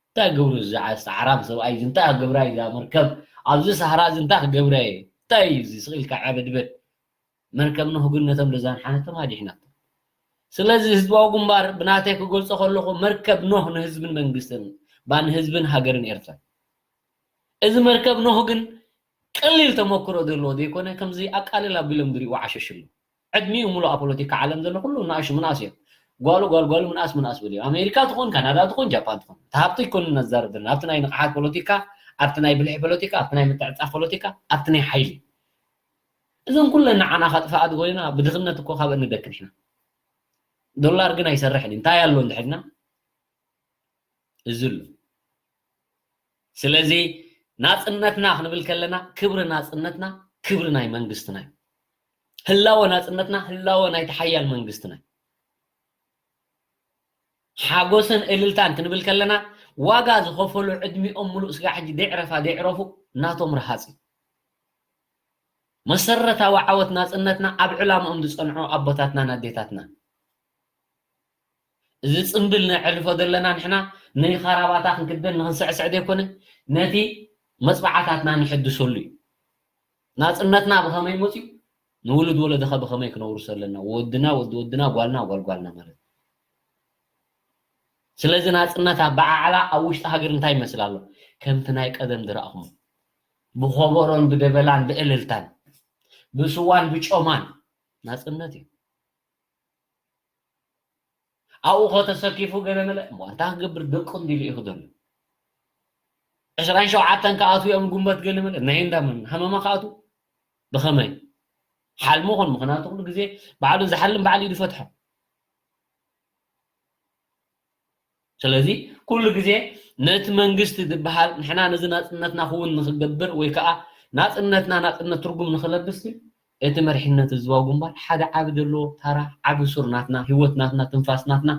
እንታይ ገብሩ እዚ ዓስቲ ዓራም ሰብኣይ እዚ እንታይ ክገብራ እዩ እዛ መርከብ ኣብዚ ሳህራ እዚ እንታይ ክገብራ እዩ እንታይ እዩ እዚ ስቕ ኢልካ ዓበድበድ። መርከብ ኖህ ግን ነቶም ለዛንሓነቶም ኣድሒናቶ። ስለዚ ህዝባዊ ግንባር ብናተይ ክገልጾ ከለኹ መርከብ ኖህ ንህዝብን መንግስትን ባ ንህዝብን ሃገርን ኤርትራ። እዚ መርከብ ኖህ ግን ቀሊል ተመክሮ ዘለዎ ዘይኮነ ከምዚ ኣቃልል ኣቢሎም ዝሪእዎ ዓሸሽ ኣሎ። ዕድሚኡ ሙሉእ ኣብ ፖለቲካ ዓለም ዘሎ ኩሉ ንኣሹ ምንኣስ እዮም። ጓሉ ጓል ጓሉ ምንኣስ ምንኣስ በሉ እዮም። ኣሜሪካ ትኹን ካናዳ ትኹን ጃፓን ትኹን እቲ ሃብቲ ኣይኮንን ነዛርብ ዘለና ኣብቲ ናይ ንቕሓት ፖለቲካ ኣብቲ ናይ ብልሒ ፖለቲካ ኣብቲ ናይ ምትዕጻፍ ፖለቲካ ኣብቲ ናይ ሓይሊ እዘን ኩለን ንዓና ከጥፍኣ ዝኮይና ብድኽነት እኮ ካብ ንደክም ኢና። ዶላር ግን ኣይሰርሕን እንታይ ኣሎ እንድሕድና እዚ ኣሎ። ስለዚ ናጽነትና ክንብል ከለና ክብሪ ናጽነትና ክብሪ ናይ መንግስትና እዩ። ህላወ ናጽነትና ህላወ ናይ ተሓያል መንግስትና እዩ። ሓጎስን እልልታን ክንብል ከለና ዋጋ ዝኸፈሉ ዕድሚኦም ሙሉእ ስጋ ሕጂ ደይዕረፋ ደይዕረፉ ናቶም ረሃጽ እዩ። መሰረታዊ ዓወት ናጽነትና ኣብ ዕላምኦም ዝጸንዑ ኣቦታትናን ኣዴታትናን። እዚ ጽምብል ነዕርፎ ዘለና ንሕና ንኻራባታ ክንክደን ንኽንስዕስዕ ዘይኮነ ነቲ መጽባዓታትና ንሕድሰሉ እዩ። ናጽነትና ብኸመይ መጽዩ ንውሉድ ወለዶኸ ብኸመይ ክነውርሶ ኣለና ወድና ወዲ ወድና ጓልና ጓል ጓልና ማለት ስለዚ ናጽነት ኣበዓዕላ ኣብ ውሽጢ ሃገር እንታይ ይመስል ኣሎ ከምቲ ናይ ቀደም ዝረእኹም ብኸበሮን ብደበላን ብእልልታን ብስዋን ብጮማን ናጽነት እዩ ኣብኡ ከተሰኪፉ ገለ መለ እሞ እንታይ ክገብር ደቁ እንዲሉ እዩ ክደሉ ዕስራን ሸውዓተን ከኣትዉ እዮም ጉንበት ገለ መለ ናይ እንዳመን ሃመማ ከኣትዉ ብኸመይ ሓልሙ ኹን ምኽንያቱ ኩሉ ግዜ ባዕሉ ዝሓልም ባዕሉ እዩ ዝፈትሖ ስለዚ ኩሉ ግዜ ነቲ መንግስቲ ዝበሃል ንሕና ነዚ ናፅነትና ክውን ንክገብር ወይ ከዓ ናፅነትና ናፅነት ትርጉም ንክለብስ እቲ መሪሕነት ህዝባዊ ግንባር ሓደ ዓቢ ዘለዎ ታራ ዓቢ ሱር ናትና ህይወት ናትና ትንፋስ ናትና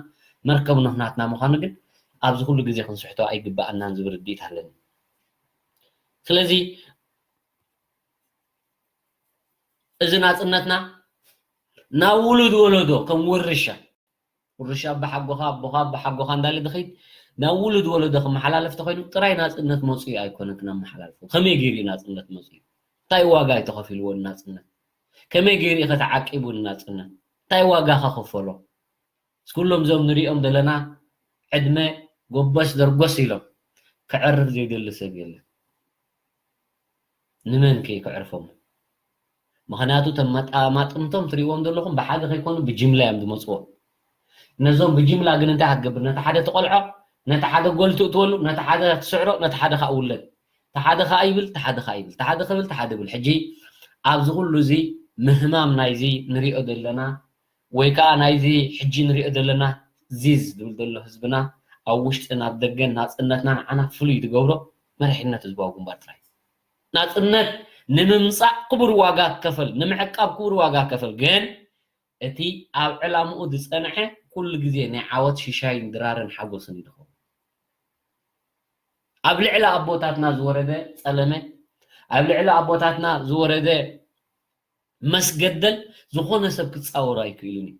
መርከብ ኖህ ናትና ምዃኑ ግን ኣብዚ ኩሉ ግዜ ክንስሕቶ ኣይግበኣናን ዝብል ርድኢት ኣለኒ ስለዚ እዚ ናፅነትና ናብ ውሉድ ወለዶ ከም ውርሻ ውርሻ ኣባሓጎኻ ኣቦኻ ኣባሓጎኻ እንዳለ ድኸይድ ናብ ውሉድ ወለዶ ክመሓላለፍ ተኮይኑ ጥራይ ናፅነት መፅኡ ኣይኮነን ክነመሓላልፎ ከመይ ገይሩ እዩ ናፅነት መፅኡ እንታይ ዋጋ እዩ ተኸፊልዎ ንናፅነት ከመይ ገይሩ እዩ ከተዓቂቡ ንናፅነት እንታይ ዋጋ ከኸፈሎ ኩሎም እዞም ንሪኦም ዘለና ዕድመ ጎበስ ደርጎስ ኢሎም ክዕርፍ ዘይደሊ ሰብ የለን ንመን ከ ክዕርፎም ምኽንያቱ ተመጣማጥምቶም ትሪእዎም ዘለኹም ብሓደ ከይኮኑ ብጅምላ እዮም ዝመፅዎም ነዞም ብጅምላ ግን እንታይ ክትገብር ነቲ ሓደ ትቆልዖ ነቲ ሓደ ጎል ትእትወሉ ነቲ ሓደ ትስዕሮ ነቲ ሓደ ከዓ ውለድ ተሓደ ከዓ ይብል ተሓደ ከዓ ይብል ተሓደ ክብል ተሓደ ይብል ሕጂ ኣብዚ ኩሉ እዚ ምህማም ናይዚ ንሪኦ ዘለና ወይ ከዓ ናይዚ ሕጂ ንሪኦ ዘለና ዚዝ ዝብል ዘሎ ህዝብና ኣብ ውሽጥን ኣብ ደገን ናፅነትና ንዓና ፍሉይ ዝገብሮ መሪሕነት ህዝባዊ ግንባር ጥራይ ናፅነት ንምምፃእ ክቡር ዋጋ ክከፈል ንምዕቃብ ክቡር ዋጋ ክከፈል ግን እቲ ኣብ ዕላምኡ ዝፀንሐ ኩሉ ግዜ ናይ ዓወት ሽሻይን ድራርን ሓጎስን ይድኸውን ኣብ ልዕሊ ኣቦታትና ዝወረደ ፀለመ ኣብ ልዕሊ ኣቦታትና ዝወረደ መስገደል ዝኾነ ሰብ ክፃወሮ ኣይክእሉን እዩ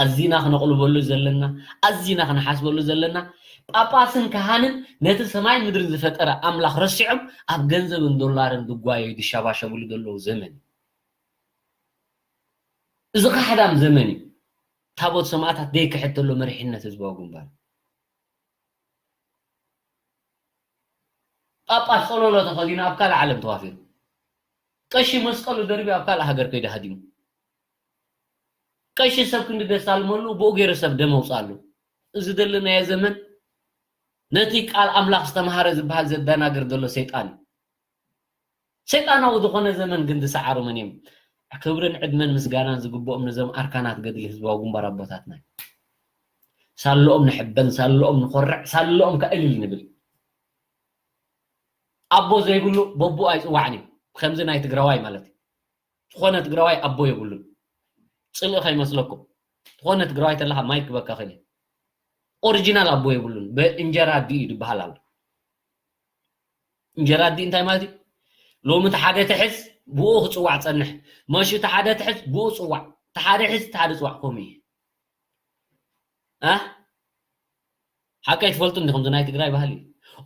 ኣዚና ክነቕልበሉ ዘለና ኣዚና ክንሓስበሉ ዘለና ጳጳስን ካሃንን ነቲ ሰማይ ምድርን ዝፈጠረ ኣምላኽ ረሲዖም ኣብ ገንዘብን ዶላርን ዝጓየዩ ዝሻባሸብሉ ዘለዉ ዘመን እዩ እዚ ካሕዳም ዘመን እዩ ታቦት ሰማእታት ደይክሕድ ተሎ መሪሕነት ህዝባዊ ግንባር ጳጳስ ጸሎሎ ተኸዲኑ ኣብ ካልእ ዓለም ተዋፊሩ ቀሺ መስቀሉ ደርቢ ኣብ ካልእ ሃገር ከይዱ ሃዲሙ ቀሺ ሰብ ክንዲ ደሳልመሉ ብኡ ገይሩ ሰብ ደም ኣውፅኣሉ እዚ ዘለናዮ ዘመን ነቲ ቃል ኣምላኽ ዝተምሃረ ዝበሃል ዘደናግር ዘሎ ሰይጣን እዩ ሰይጣናዊ ዝኾነ ዘመን ግን ዝሰዓሩ መን እዮም? ክብርን ዕድመን ምስጋናን ዝግብኦም ነዞም ኣርካናት ገድሊ ህዝባዊ ግንባር ኣቦታትና። ሳለኦም ንሕበን፣ ሳለኦም ንኾርዕ፣ ሳለኦም ከኣ እልል ንብል። ኣቦ ዘይብሉ በቦ ኣይጽዋዕን እዩ። ከምዚ ናይ ትግራዋይ ማለት እዩ። ዝኾነ ትግራዋይ ኣቦ የብሉን። ጽልኢ ከይመስለኩም። ዝኾነ ትግራዋይ ተለኻ ማይክ ክበካ ክእል እዩ። ኦሪጂናል ኣቦ የብሉን። ብእንጀራ ኣዲኡ እዩ ዝበሃል ኣሎ። እንጀራ ኣዲኡ እንታይ ማለት እዩ? ሎሚ እቲ ሓደ ትሕዝ ብኡ ክጽዋዕ ጸንሕ። መሹ እቲ ሓደ ትሕዝ ብኡ ጽዋዕ። እቲ ሓደ ሕዝ እቲ ሓደ ጽዋዕ ከምኡ እዩ። እ? ሓቂ ኣይትፈልጡ እንዲኹም፣ እዚ ናይ ትግራይ ባህሊ እዩ።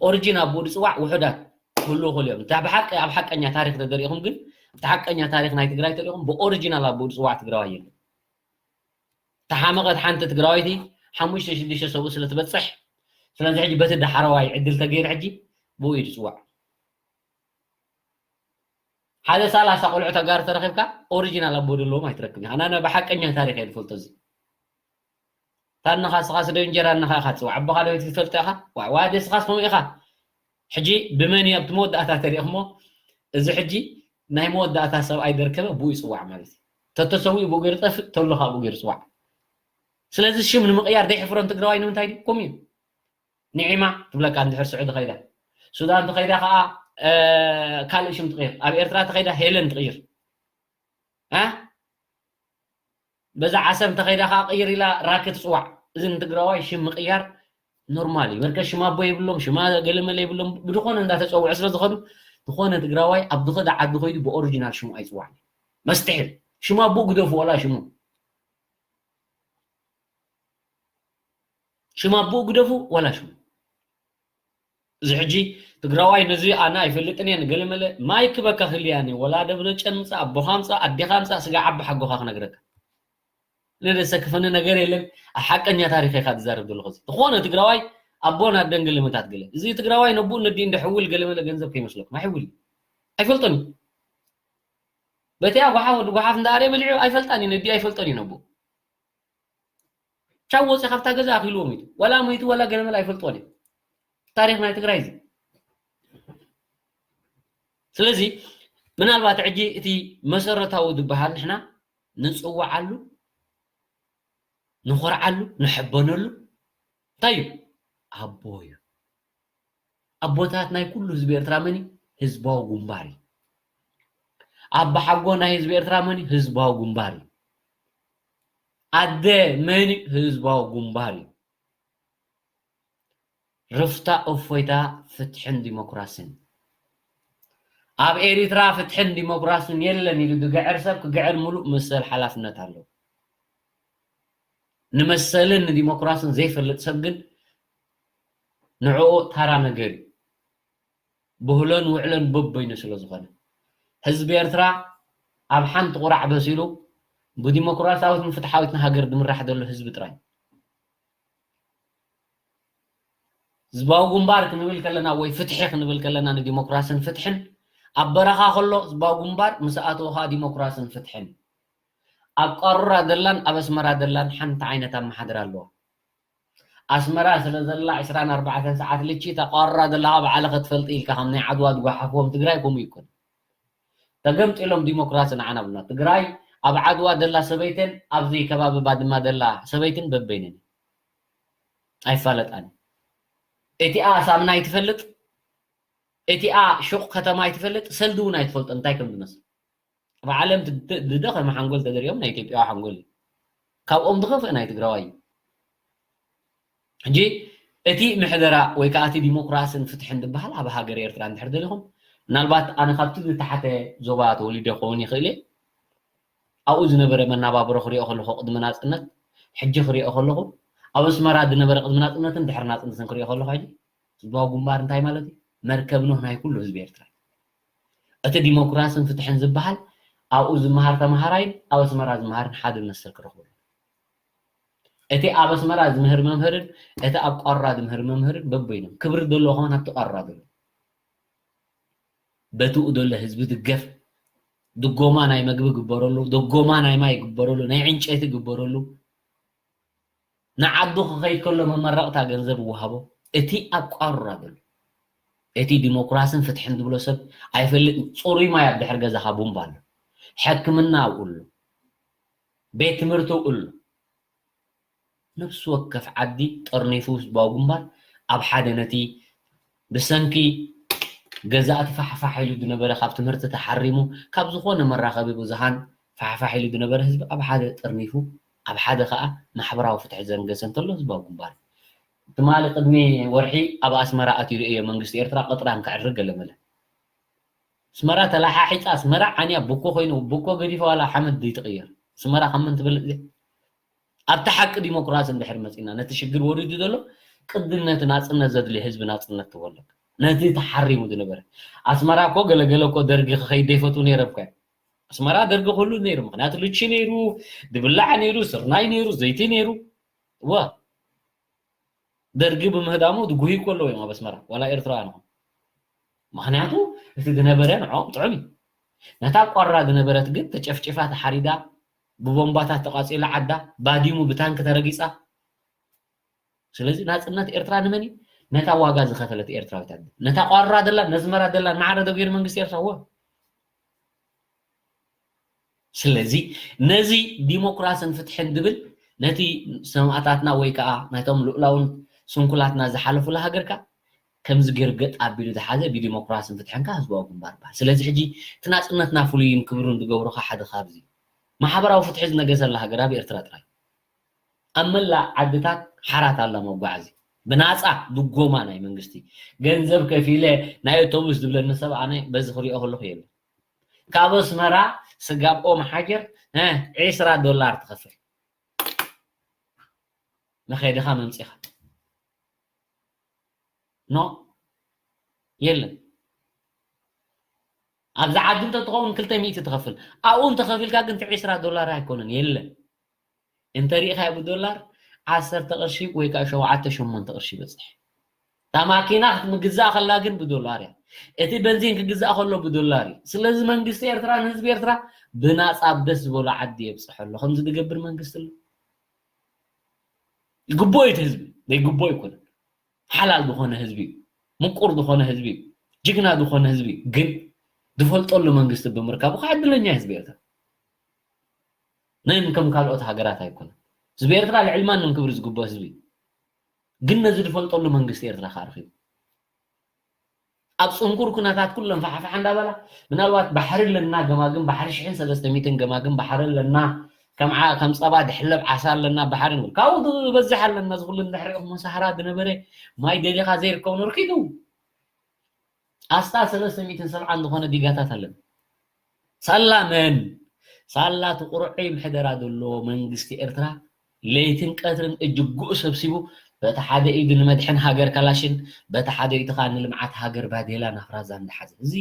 ኦሪጂን ኣቦኡ ዝጽዋዕ ውሑዳት ክህልዉ ይኽእሉ እዮም። እታ ብሓቂ ኣብ ሓቀኛ ታሪኽ ተደሪኹም ግን፣ እቲ ሓቀኛ ታሪኽ ናይ ትግራይ ተሪኹም ብኦሪጂናል ኣቦኡ ዝጽዋዕ ትግራዋይ የለን። ተሓመቐት ሓንቲ ትግራወይቲ ሓሙሽተ ሽዱሽተ ሰብኡ ስለ ትበጽሕ፣ ስለዚ ሕጂ በቲ ዳሕረዋይ ዕድል ተገይሩ ሕጂ ብኡ እዩ ዝጽዋዕ። ሓደ ሰላሳ ቆልዑ ተጋሩ ተረኺብካ ኦሪጂናል ኣቦ ዘለዎም ኣይትረክብን ኢኻ። ኣነ ብሓቀኛ ታሪኽ እየ ዝፈልጦ እዚ። ታንኻ ስኻ ስደው እንጀራ እንኻ ኢኻ ትጽዋዕ። ኣቦኻ ዶ ትፈልጦ ኢኻ? ዋ፣ ዋ፣ ደስኻስ ከምኡ ኢኻ። ሕጂ ብመን እዩ ኣብቲ መወዳእታ ተሪእኽሞ? እዚ ሕጂ ናይ መወዳእታ ሰብኣይ ደርከበ ብኡ ይጽዋዕ ማለት እዩ። ተተሰዊኡ ብኡ ገይሩ ጠፍእ፣ ተሎ ኸኣ ብኡ ገይሩ ጽዋዕ። ስለዚ ሽም ንምቕያር ደይሕፍሮን ትግራዋይ ንምንታይ ድዩ? ከምኡ እዩ። ኒዒማ ትብለካ እንድሕር ስዑዲ ኸይዳ። ሱዳን ተኸይዳ ኸኣ፣ እ፣ ካልእ ሽም ትቕይር። ኣብ ኤርትራ ተኸይዳ ሄለን ትቕይር። እ? በዛ ዓሰብ እንተኸይዳ ኸዓ ቅይር ኢላ ራኪ ትጽዋዕ። እዚ ንትግራዋይ ሽም ምቕያር ኖርማል እዩ። በርከ ሽም ኣቦ የብሎም፣ ሽማ ገለመለ የብሎም። ብድኾነ እንዳተጸውዐ ስለ ዝኸዱ፣ ዝኾነ ትግራዋይ ኣብ ዝኸደ ዓዲ ኸይዱ ብኦሪጂናል ሽሙ ኣይጽዋዕን እዩ። መስትሒል። ሽም ኣቦኡ ግደፉ፣ ወላ ሽሙ። ሽም ኣቦኡ ግደፉ፣ ወላ ሽሙ። እዚ ሕጂ ትግራዋይ ነዚ ኣነ ኣይፈልጥን እየ፣ ንገለመለ ማይክ በካ ክልያኒ፣ ወላ ደብረጨን ምጻእ፣ ኣቦኻ ምጻእ፣ ኣዴኻ ምጻእ፣ ስጋ ዓቢ ሓጎኻ ክነግረካ። ንደሰክፈኒ ነገር የለን። ኣብ ሓቀኛ ታሪኽ ኢኻ ትዛረብ ዘለኹ። እዚ ዝኾነ ትግራዋይ ኣቦን ኣደን ገለመታት ገለ። እዚ ትግራዋይ ነቡኡ ነዲኡ እንደ ሕውል ገለመለ ገንዘብ ከይመስለኩም። ኣይሕውል። ኣይፈልጦን እዩ። በቲኣ ጓሓፍ ወዲ ጓሓፍ እንዳኣርየ በሊዑ ኣይፈልጣን እዩ። ነዲኡ ኣይፈልጦን እዩ ነቡኡ። ቻው ወፂ ካብታ ገዛ ኣኺልዎ ሚቱ። ወላ ሚቱ ወላ ገለመለ ኣይፈልጦን እዩ። ታሪኽ ናይ ትግራይ እዚ። ስለዚ ምናልባት ሕጂ እቲ መሰረታዊ ዝበሃል ንሕና ንፅዋዓሉ፣ ንኾርዓሉ፣ ንሕበነሉ እንታይ እዩ? ኣቦ እዩ። ኣቦታት ናይ ኩሉ ህዝቢ ኤርትራ መን እዩ? ህዝባዊ ግንባር እዩ። ኣባሓጎ ናይ ህዝቢ ኤርትራ መን እዩ? ህዝባዊ ግንባር እዩ። ኣደ መን እዩ? ህዝባዊ ግንባር እዩ። ርፍታ እፎይታ ፍትሕን ዲሞክራስን። ኣብ ኤሪትራ ፍትሕን ዲሞክራስን የለን ኢሉ ዝግዕር ሰብ ክግዕር ሙሉእ መሰል ሓላፍነት ኣለዎ። ንመሰልን ንዲሞክራስን ዘይፈልጥ ሰብ ግን ንዕኡ ታራ ነገር እዩ። ብህሎን ውዕሎን በበይኑ ስለ ዝኾነ። ህዝቢ ኤርትራ ኣብ ሓንቲ ቁራዕ በሲሉ ብዲሞክራሲያዊትን ፍትሓዊትን ሃገር ዝምራሕ ዘሎ ህዝቢ ጥራይ። ህዝባዊ ግንባር ክንብል ከለና ወይ ፍትሒ ክንብል ከለና ንዲሞክራስን ፍትሕን ኣብ በረኻ ከሎ ህዝባዊ ግንባር ምስ ኣተወኻ ዲሞክራስን ፍትሕን። ኣብ ቃሩራ ዘላን ኣብ ኣስመራ ዘላን ሓንቲ ዓይነት ኣመሓድራ ኣለዋ። ኣስመራ ስለ ዘላ ዕስራን ኣርባዕተን ሰዓት ልቺ እታ ቃሩራ ዘላ ባዕልኻ ትፈልጢ ኢልካ ከም ናይ ዓድዋ ዝጓሓፍዎም ትግራይ ከምኡ ይኮን። ተገምጢሎም ዲሞክራሲ ንዓና ብልና። ትግራይ ኣብ ዓድዋ ዘላ ሰበይትን ኣብዚ ከባቢ ባድማ ዘላ ሰበይትን በበይነን ኣይፋለጣን። እቲኣ ሳምና ኣይትፈልጥ፣ እቲኣ ሹቕ ከተማ ኣይትፈልጥ፣ ሰልዲ እውን ኣይትፈልጦ እንታይ ከም ዝመስል። ኣብ ዓለም ት-፣ ት-፣ ዝደኸመ ሓንጎል ተደሪኦም ናይ ኢትዮጵያዊ ሓንጎል እዩ። ካብኦም ዝኸፍእ ናይ ትግራዋይ እዩ። ሕጂ እቲ ምሕደራ ወይ ከዓ እቲ ዲሞክራስን ፍትሕን ዝበሃል ኣብ ሃገር ኤርትራ እንድሕር ደሊኹም፣ ምናልባት ኣነ ካብቲ ዝተሓተ ዞባ ተወሊደ ክኸውን ይኽእል እየ። ኣብኡ ዝነበረ መናባብሮ ክሪኦ ከለኹ ቅድሚ ናጽነት፣ ሕጂ ክሪኦ ከለኹ፣ ኣብ ኣስመራ ዝነበረ ቅድሚ ናጽነትን ድሕሪ ናጽነትን ክሪኦ ከለኹ፣ ሕጂ ህዝባዊ ግንባር እንታይ ማለት እዩ? መርከብ ኖህ ናይ ኩሉ ህዝቢ ኤርትራ። እቲ ዲሞክራስን ፍትሕን ዝበሃል ኣብኡ ዝመሃር ተምሃራይን ኣብ ኣስመራ ዝመሃርን ሓደ መሰል ክረኽቡ። እቲ ኣብ ኣስመራ ዝምህር መምህርን እቲ ኣብ ቋራ ዝምህር መምህርን በበይኖም። ክብሪ ዘለዎ ከማን ኣብቲ ቋራ ዘሎ። በትኡ ዘሎ ህዝቢ ድገፍ። ድጎማ ናይ መግቢ ግበረሉ፣ ድጎማ ናይ ማይ ግበረሉ፣ ናይ ዕንጨይቲ ግበረሉ። ንዓዱ ክኸይድ ከሎ መመረቕታ ገንዘብ ይወሃቦ። እቲ ኣብ ቋራ ዘሎ። እቲ ዲሞክራስን ፍትሕን ዝብሎ ሰብ ኣይፈልጥን። ጽሩይ ማይ ኣብ ድሕሪ ገዛኻ ቡምባ ኣሎ። ሕክምና ኣብኡ ኣሎ። ቤት ትምህርቲ ኣብኡ ኣሎ። ነፍሲ ወከፍ ዓዲ ጠርኒፉ ህዝባዊ ግንባር ኣብ ሓደ ነቲ ብሰንኪ ገዛእቲ ፋሕፋሕ ኢሉ ዝነበረ ካብ ትምህርቲ ተሓሪሙ ካብ ዝኾነ መራኸቢ ብዙሃን ፋሕፋሕ ኢሉ ዝነበረ ህዝቢ ኣብ ሓደ ጠርኒፉ ኣብ ሓደ ከዓ ማሕበራዊ ፍትሒ ዘንገሰ እንተሎ ህዝባዊ ግንባር እዩ። ትማሊ ቅድሚ ወርሒ ኣብ ኣስመራ ኣትዩ ርእዮ መንግስቲ ኤርትራ ቅጥራን ክዕርግ ገለመለ። ኣስመራ ተላሓሒፃ ኣስመራ ዓንያ ብኮ ኮይኑ ብኮ ገዲፈ ዋላ ሓመድ ዘይትቕየር ኣስመራ ካብ መን ትበልፅ እያ? ኣብቲ ሓቂ ዲሞክራሲ እንድሕር መፂና ነቲ ሽግር ወሪዱ ዘሎ ቅድም ነቲ ናፅነት ዘድልዮ ህዝቢ ናፅነት ትበለቅ ነቲ ተሓሪሙ ዝነበረ ኣስመራ እኮ ገለገለ እኮ ደርጊ ክኸይድ ዘይፈትው ነይረ እኮ ኣስመራ ደርጊ ክህሉ ነይሩ ምክንያቱ ልቺ ነይሩ ድብላዕ ነይሩ ስርናይ ነይሩ ዘይቲ ነይሩ እወ ደርጊ ብምህዳሙ ዝጉህይ እኮ ኣለዉ እዮም ኣብ ኣስመራ ዋላ ኤርትራውያን ኹም ምክንያቱ እቲ ዝነበረ ንዕኦም ጥዑም እዩ ነታ ቋራ ዝነበረት ግን ተጨፍጭፋ ተሓሪዳ ብቦምባታት ተቋፂላ ዓዳ ባዲሙ ብታንክ ተረጊፃ ስለዚ ናፅነት ኤርትራ ንመን እዩ ነታ ዋጋ ዝኸፈለት ኤርትራዊት ኣደ ነታ ቋራ ደላ ነዝመራ ደላ ማዕረ ደገይሩ መንግስቲ ኤርትራ ወ ስለዚ ነዚ ዲሞክራስን ፍትሕን ዝብል ነቲ ሰማእታትና ወይ ከዓ ናይቶም ልኡላውን ስንኩላትና ዝሓለፉላ ሃገርካ ከምዚ ገይሩ ገጥ ኣቢሉ ዝሓዘ ብዲሞክራስን ፍትሕን ከዓ ህዝባዊ ግንባር ይበሃል ስለዚ ሕጂ እቲ ናፅነትና ፍሉይን ክብሩን ዝገብሩካ ሓደ ካብዚ ማሕበራዊ ፍትሒ ዝነገሰላ ሃገር ኣብ ኤርትራ ጥራይ ኣብ መላእ ዓድታት ሓራት ኣላ መጓዓዚ ብናፃ ድጎማ ናይ መንግስቲ ገንዘብ ከፊለ ናይ ኣውቶቡስ ዝብለኒ ሰብ ኣነ በዚ ክሪኦ ከለኩ የለን ካብ ኣስመራ ስጋብ ኦም ሓጀር ዒስራ ዶላር ትኸፍል መኸድኻ መምፂኻ ኖ የለን ኣብዚ ዓዲ እንተትኸውን ክልተ ሚእቲ ትኸፍል ኣብኡ እንተኸፊልካ ግን እቲ ዒስራ ዶላር ኣይኮነን የለን እንተሪኢኻዮ ብዶላር ዓሰርተ ቅርሺ ወይ ከዓ ሸውዓተ ሸሞንተ ቅርሺ ይበፅሕ እታ ማኪና ክትምግዛእ ከላ ግን ብዶላር እያ እቲ በንዚን ክግዛእ ከሎ ብዶላር እዩ ስለዚ መንግስቲ ኤርትራ ንህዝቢ ኤርትራ ብናፃ ኣብ ደስ ዝበሎ ዓዲ የብፅሐ ኣሎ ከምዚ ዝገብር መንግስቲ ኣሎ ይግቦ እዩ ህዝቢ ዘይግቦ ይኮነ ሓላል ዝኾነ ህዝቢ እዩ ምቁር ዝኾነ ህዝቢ እዩ ጅግና ዝኾነ ህዝቢ እዩ ግን ዝፈልጠሉ መንግስቲ ብምርካቡ ከዓ ዕድለኛ ህዝቢ ኤርትራ ነን ከም ካልኦት ሃገራት ኣይኮነን ህዝቢ ኤርትራ ልዕሊ ማንም ክብሪ ዝግቦ ህዝቢ እዩ ግን ነዚ ዝፈልጠሉ መንግስቲ ኤርትራ ከዓ ረኪቡ ኣብ ፅንኩር ኩነታት ኩለን ፋሕፋሕ እንዳበላ ምናልባት ባሕሪ ኣለና ገማግም ባሕሪ ሽሕን ሰለስተ ሚእትን ገማግም ባሕሪ ኣለና ከም ዓ- ከም ፀባ ድሕለብ ዓሳ ኣለና ባሕሪ ንብል ካብኡ ዝበዝሕ ኣለና ዝኩሉ እንድሕሪኦም መሳህራ ዝነበረ ማይ ደሊኻ ዘይርከቡ ንርኪቱ ኣስታት ሰለስተ ሚእትን ሰብዓን ዝኾነ ዲጋታት ኣለና ሳላ መን ሳላ እቲ ቁሩዐይ ምሕደራ ዘለዎ መንግስቲ ኤርትራ ለይትን ቀትርን እጅግኡ ሰብሲቡ በቲ ሓደ ኢዱ ንመድሕን ሃገር ካላሽን በቲ ሓደ ኢዱ ከዓ ንልምዓት ሃገር ባዴላ ናፍራዛ እንዳሓዘ እዚ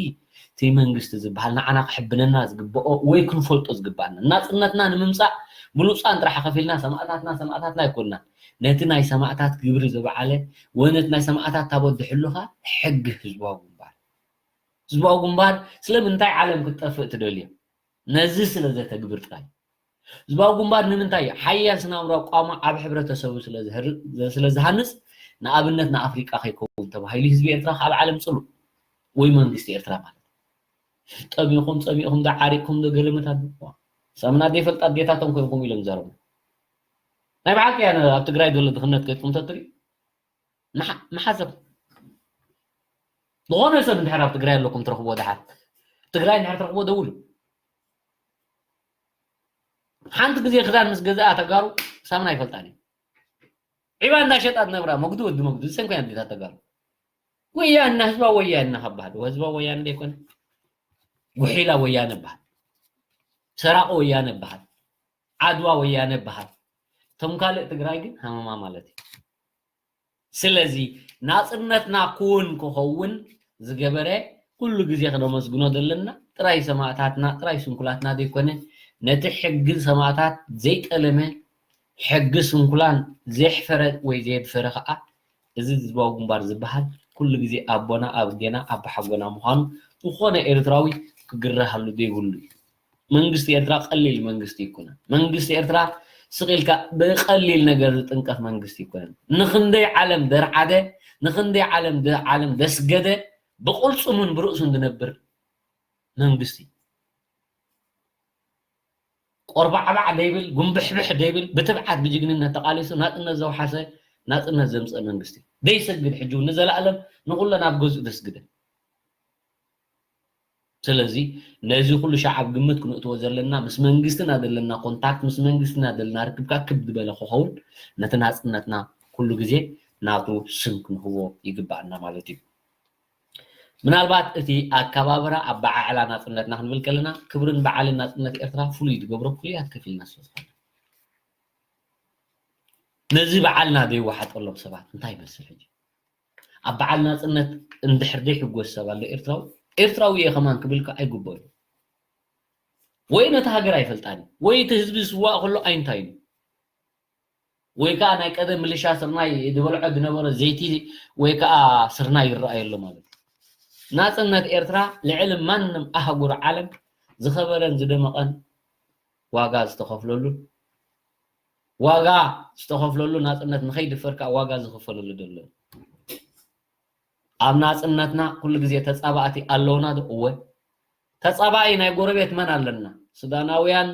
እቲ መንግስቲ ዝበሃል ንዓና ክሕብነና ዝግብኦ ወይ ክንፈልጦ ዝግባኣና ናፅነትና ንምምፃእ ብሉፃን ጥራሕ ከፊልና ሰማእታትና ሰማእታትና ኣይኮንና ነቲ ናይ ሰማእታት ግብሪ ዝበዓለ ወይ ነቲ ናይ ሰማእታት ታቦት ዝሕሉ ከዓ ሕጊ ህዝባዊ ግንባር ህዝባዊ ግንባር ስለምንታይ ዓለም ክትጠፍእ ትደልዮ ነዚ ስለ ዘተግብር ጥራይ ህዝባዊ ግንባር ንምንታይ እዩ ሓያል ስናምራዊ ቋሙ ኣብ ሕብረተሰቡ ስለ ዝሃንፅ ንኣብነት ንኣፍሪቃ ከይከውን ተባሂሉ ህዝቢ ኤርትራ ካብ ዓለም ፅሉእ ወይ መንግስቲ ኤርትራ ማለት ጠሚኹም ፀሚኹም ዶ ዓሪቅኩም ዶ ገለመት ኣሎ ሳምና ዘይፈልጣ ኣዴታቶም ኮይንኩም ኢሎም ዘረቡ ናይ ብሓቂ እያ ኣብ ትግራይ ዘሎ ድኽነት ከይትኩም ተትርኢ መሓዘብ ዝኾነ ሰብ እንድሕር ኣብ ትግራይ ኣለኩም ትረኽቦ ድሓር ትግራይ እንድሕር ትረኽቦ ደውሉ ሓንቲ ግዜ ክዳን ምስ ገዛኣ ተጋሩ ሳምና ይፈልጣን እዩ ዒባ እንዳሸጣ ዝነብራ መጉዲ ወዲ መጉዲ ዝሰንኮ ኣዴታት ተጋሩ ወያና ህዝባ ወያና ካብ ባህል ህዝባ ወያነ ዘይኮነ ጉሒላ ወያነ በሃል ሰራቂ ወያነ በሃል ዓድዋ ወያነ በሃል እቶም ካልእ ትግራይ ግን ሃመማ ማለት እዩ ስለዚ ናፅነትና ክውን ክኸውን ዝገበረ ኩሉ ግዜ ክነመስግኖ ዘለና ጥራይ ሰማእታትና ጥራይ ስንኩላትና ዘይኮነ ነቲ ሕጊ ሰማእታት ዘይጠለመ ሕጊ ስንኩላን ዘየሕፈረ ወይ ዘየድፈረ ከዓ እዚ ህዝባዊ ግንባር ዝበሃል ኩሉ ግዜ ኣቦና ኣዴና ኣባሓጎና ምዃኑ ዝኾነ ኤርትራዊ ክግረሃሉ ዘይብሉ እዩ። መንግስቲ ኤርትራ ቀሊል መንግስቲ ኣይኮነን። መንግስቲ ኤርትራ ስቕ ኢልካ ብቐሊል ነገር ዝጥንቀፍ መንግስቲ ኣይኮነን። ንኽንደይ ዓለም ደርዓደ፣ ንኽንደይ ዓለም ደ-፣ ዓለም ደስገደ፣ ብቕልጽሙን ብርእሱን ዝነብር መንግስቲ፣ ቆርባዕባዕ ደይብል፣ ጉንብሕብሕ ደይብል፣ ብትብዓት ብጅግንነት ተቓሊሱ ናጽነት ዘውሓሰ፣ ናጽነት ዘምጸ መንግስቲ ደይሰግድ፣ ሕጂ እውን ንዘለኣለም ንኹለን ኣብ ገዝኡ ደስግደ። ስለዚ ነዚ ኩሉ ሻዕ ኣብ ግምት ክንእትዎ ዘለና፣ ምስ መንግስትና ዘለና ኮንታክት፣ ምስ መንግስትና ዘለና ርክብ ከዓ ክብ ዝበለ ክኸውን፣ ነቲ ናጽነትና ኩሉ ግዜ ናቱ ስም ክንህቦ ይግባኣና ማለት እዩ። ምናልባት እቲ ኣከባብራ ኣበዓዕላ ናጽነትና ክንብል ከለና፣ ክብርን በዓልን ናጽነት ኤርትራ ፍሉይ ዝገብሮ ፍሉያት ከፊልና ስለ ዝኾነ፣ ነዚ በዓልና ዘይወሓጠሎም ሰባት እንታይ ይመስል? ሕጂ ኣብ በዓል ናጽነት እንድሕር ዘይሕጎስ ሰብ ኣሎ ኤርትራዊ? ኤርትራዊ እየ ከማን ክብል ከ ኣይግበኦን። ወይ ነቲ ሃገር ኣይፈልጣን፣ ወይ እቲ ህዝቢ ዝስዋእ ከሎ ኣይንታይን፣ ወይ ከዓ ናይ ቀደም ምልሻ ስርናይ ዝበልዖ ዝነበረ ዘይቲ ወይ ከዓ ስርናይ ይረኣየሉ ማለት እዩ። ናጽነት ኤርትራ ልዕሊ ማንም ኣህጉር ዓለም ዝኸበረን ዝደመቐን ዋጋ ዝተኸፍለሉን፣ ዋጋ ዝተኸፍለሉ፣ ናጽነት ንኸይድፈር ከዓ ዋጋ ዝኽፈለሉ ዘሎ። ኣብ ናጽነትና ኩሉ ግዜ ተጻባእቲ ኣለውና ዶ? እወ። ተጻባኢ ናይ ጎረቤት መን ኣለና? ሱዳናውያን፣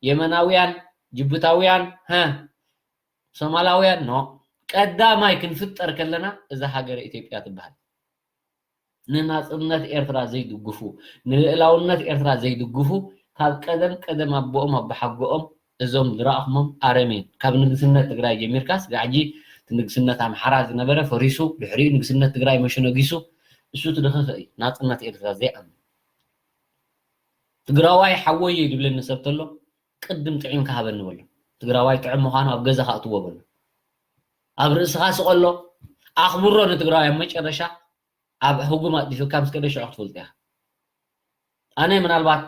የመናውያን፣ ጅቡታውያን፣ ሀ፣ ሶማላውያን፣ ኖ። ቀዳማይ ክንፍጠር ከለና እዛ ሃገረ ኢትዮጵያ ትበሃል። ንናጽነት ኤርትራ ዘይድግፉ፣ ንልእላውነት ኤርትራ ዘይድግፉ፣ ካብ ቀደም ቀደም ኣቦኦም ኣቦሓጎኦም እዞም ዝረኣኹሞም ኣረሜን፣ ካብ ንግስነት ትግራይ ጀሚርካ ስጋዕ ሕጂ እቲ ንግስነት ኣምሓራ ዝነበረ ፈሪሱ፣ ድሕሪኡ ንግስነት ትግራይ መሸ ነጊሱ፣ እሱ እቲ ደኸኸ እዩ ናጽነት ኤርትራ ዘይኣምን። ትግራዋይ ሓወይ እዩ ዝብለኒ ሰብ ተሎ፣ ቅድም ጥዒምካ ሃበኒ በሎ። ትግራዋይ ጥዑም ምዃኑ ኣብ ገዛኻ እትዎ በሎ። ኣብ ርእስኻ ስቐሎ፣ ኣኽብሮ ንትግራዋይ። ኣብ መጨረሻ ኣብ ህጉም ኣጥፊኡካ ምስ ከደ ሽዑ ክትፈልጦ ኢኻ። ኣነ ምናልባት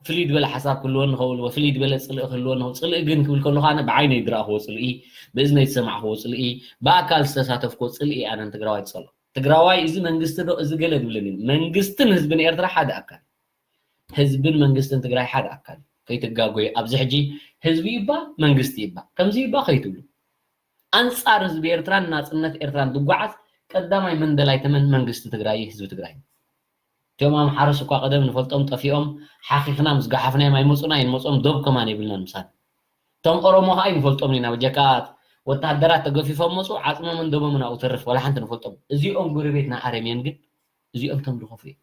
ፍልይ ዝበለ ሓሳብ ክህልወኒ ይኸውን፣ ወይ ፍልይ ዝበለ ጽልኢ ክህልወኒ ይኸውን። ጽልኢ ግን ክብል ከለኹ ኣነ ብዓይነይ ዝረኣኽዎ ጽልኢ፣ ብእዝነይ ዝሰማዕኽዎ ጽልኢ፣ ብኣካል ዝተሳተፍክዎ ጽልኢ ኣነ ንትግራዋይ ዝጸልኦ። ትግራዋይ እዚ መንግስቲ ዶ እዚ ገለ ዝብለኒ የለን። መንግስትን ህዝብን ኤርትራ ሓደ ኣካል። ህዝብን መንግስትን ትግራይ ሓደ ኣካል እዩ። ከይትጋጎዩ። ኣብዚ ሕጂ ህዝቢ ይባ መንግስቲ ይባ ከምዚ ይባ ከይትብሉ። ኣንጻር ህዝቢ ኤርትራን ናጽነት ኤርትራን ዝጓዓዝ ቀዳማይ መንደላይ ተመን መንግስቲ ትግራይ እዩ፣ ህዝቢ ትግራይ እዩ። እቶም ኣምሓሩስ እኳ ቀደም ንፈልጦም ጠፊኦም፣ ሓኺኽና ምስ ገሓፍናዮም ኣይመጹና፣ ኣይንመጾም፣ ዶብ ከማን የብልናን ምሳና። እቶም ኦሮሞ ከኣ ይንፈልጦም ኢና፣ በጀካ ወተሃደራት ተገፊፎም መጹ፣ ዓጽሞምን ደሞምን ኣብኡ ተርፍ፣ ዋላ ሓንቲ ንፈልጦም። እዚኦም ጎረቤትና ኣረሜን ግን፣ እዚኦም እቶም ድኸፉ እዮም።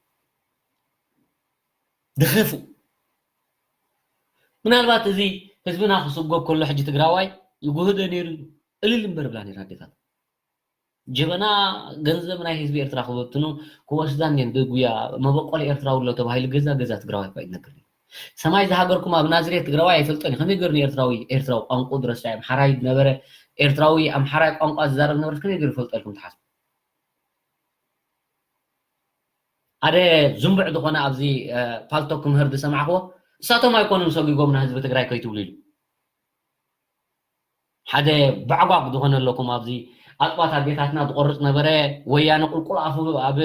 ድኸፉ። ምናልባት እዚ ህዝብና ክስጎግ ከሎ ሕጂ ትግራዋይ ይጉህደ ነይሩ እዩ። እልል እምበር ብላ ነይራ ኣዴታት። ጀበና ገንዘብ ናይ ህዝቢ ኤርትራ ክበትኑ፣ ክወስዳን እየን ብጉያ። መበቆል ኤርትራዊ ኣሎ ተባሂሉ ገዛ ገዛ ትግራዋይ እኳ ይነገር እዩ። ሰማይ ዝሃገርኩም ኣብ ናዝሬት ትግራዋይ ኣይፈልጦን እዩ። ከመይ ገይሩ ንኤርትራዊ፣ ኤርትራዊ ቋንቋ ድረሳ ኣምሓራይ ዝነበረ ኤርትራዊ ኣምሓራይ ቋንቋ ዝዛረብ ነበረ ከመይ ገይሩ ይፈልጦ ኢልኩም ትሓስቡ? ሓደ ዝንቡዕ ዝኾነ ኣብዚ፣ እ፣ ፓልቶክ ክምህር ዝሰማዕኽዎ፣ እሳቶም ኣይኮኑን ሰጒጎምና ህዝቢ ትግራይ ከይትብሉ ኢሉ። ሓደ ባዕጓግ ዝኾነ ኣለኩም ኣብዚ ኣጥባት ኣዴታትና ዝቆርጽ ነበረ፣ ወያነ ቁልቁል ኣፉ ኣብ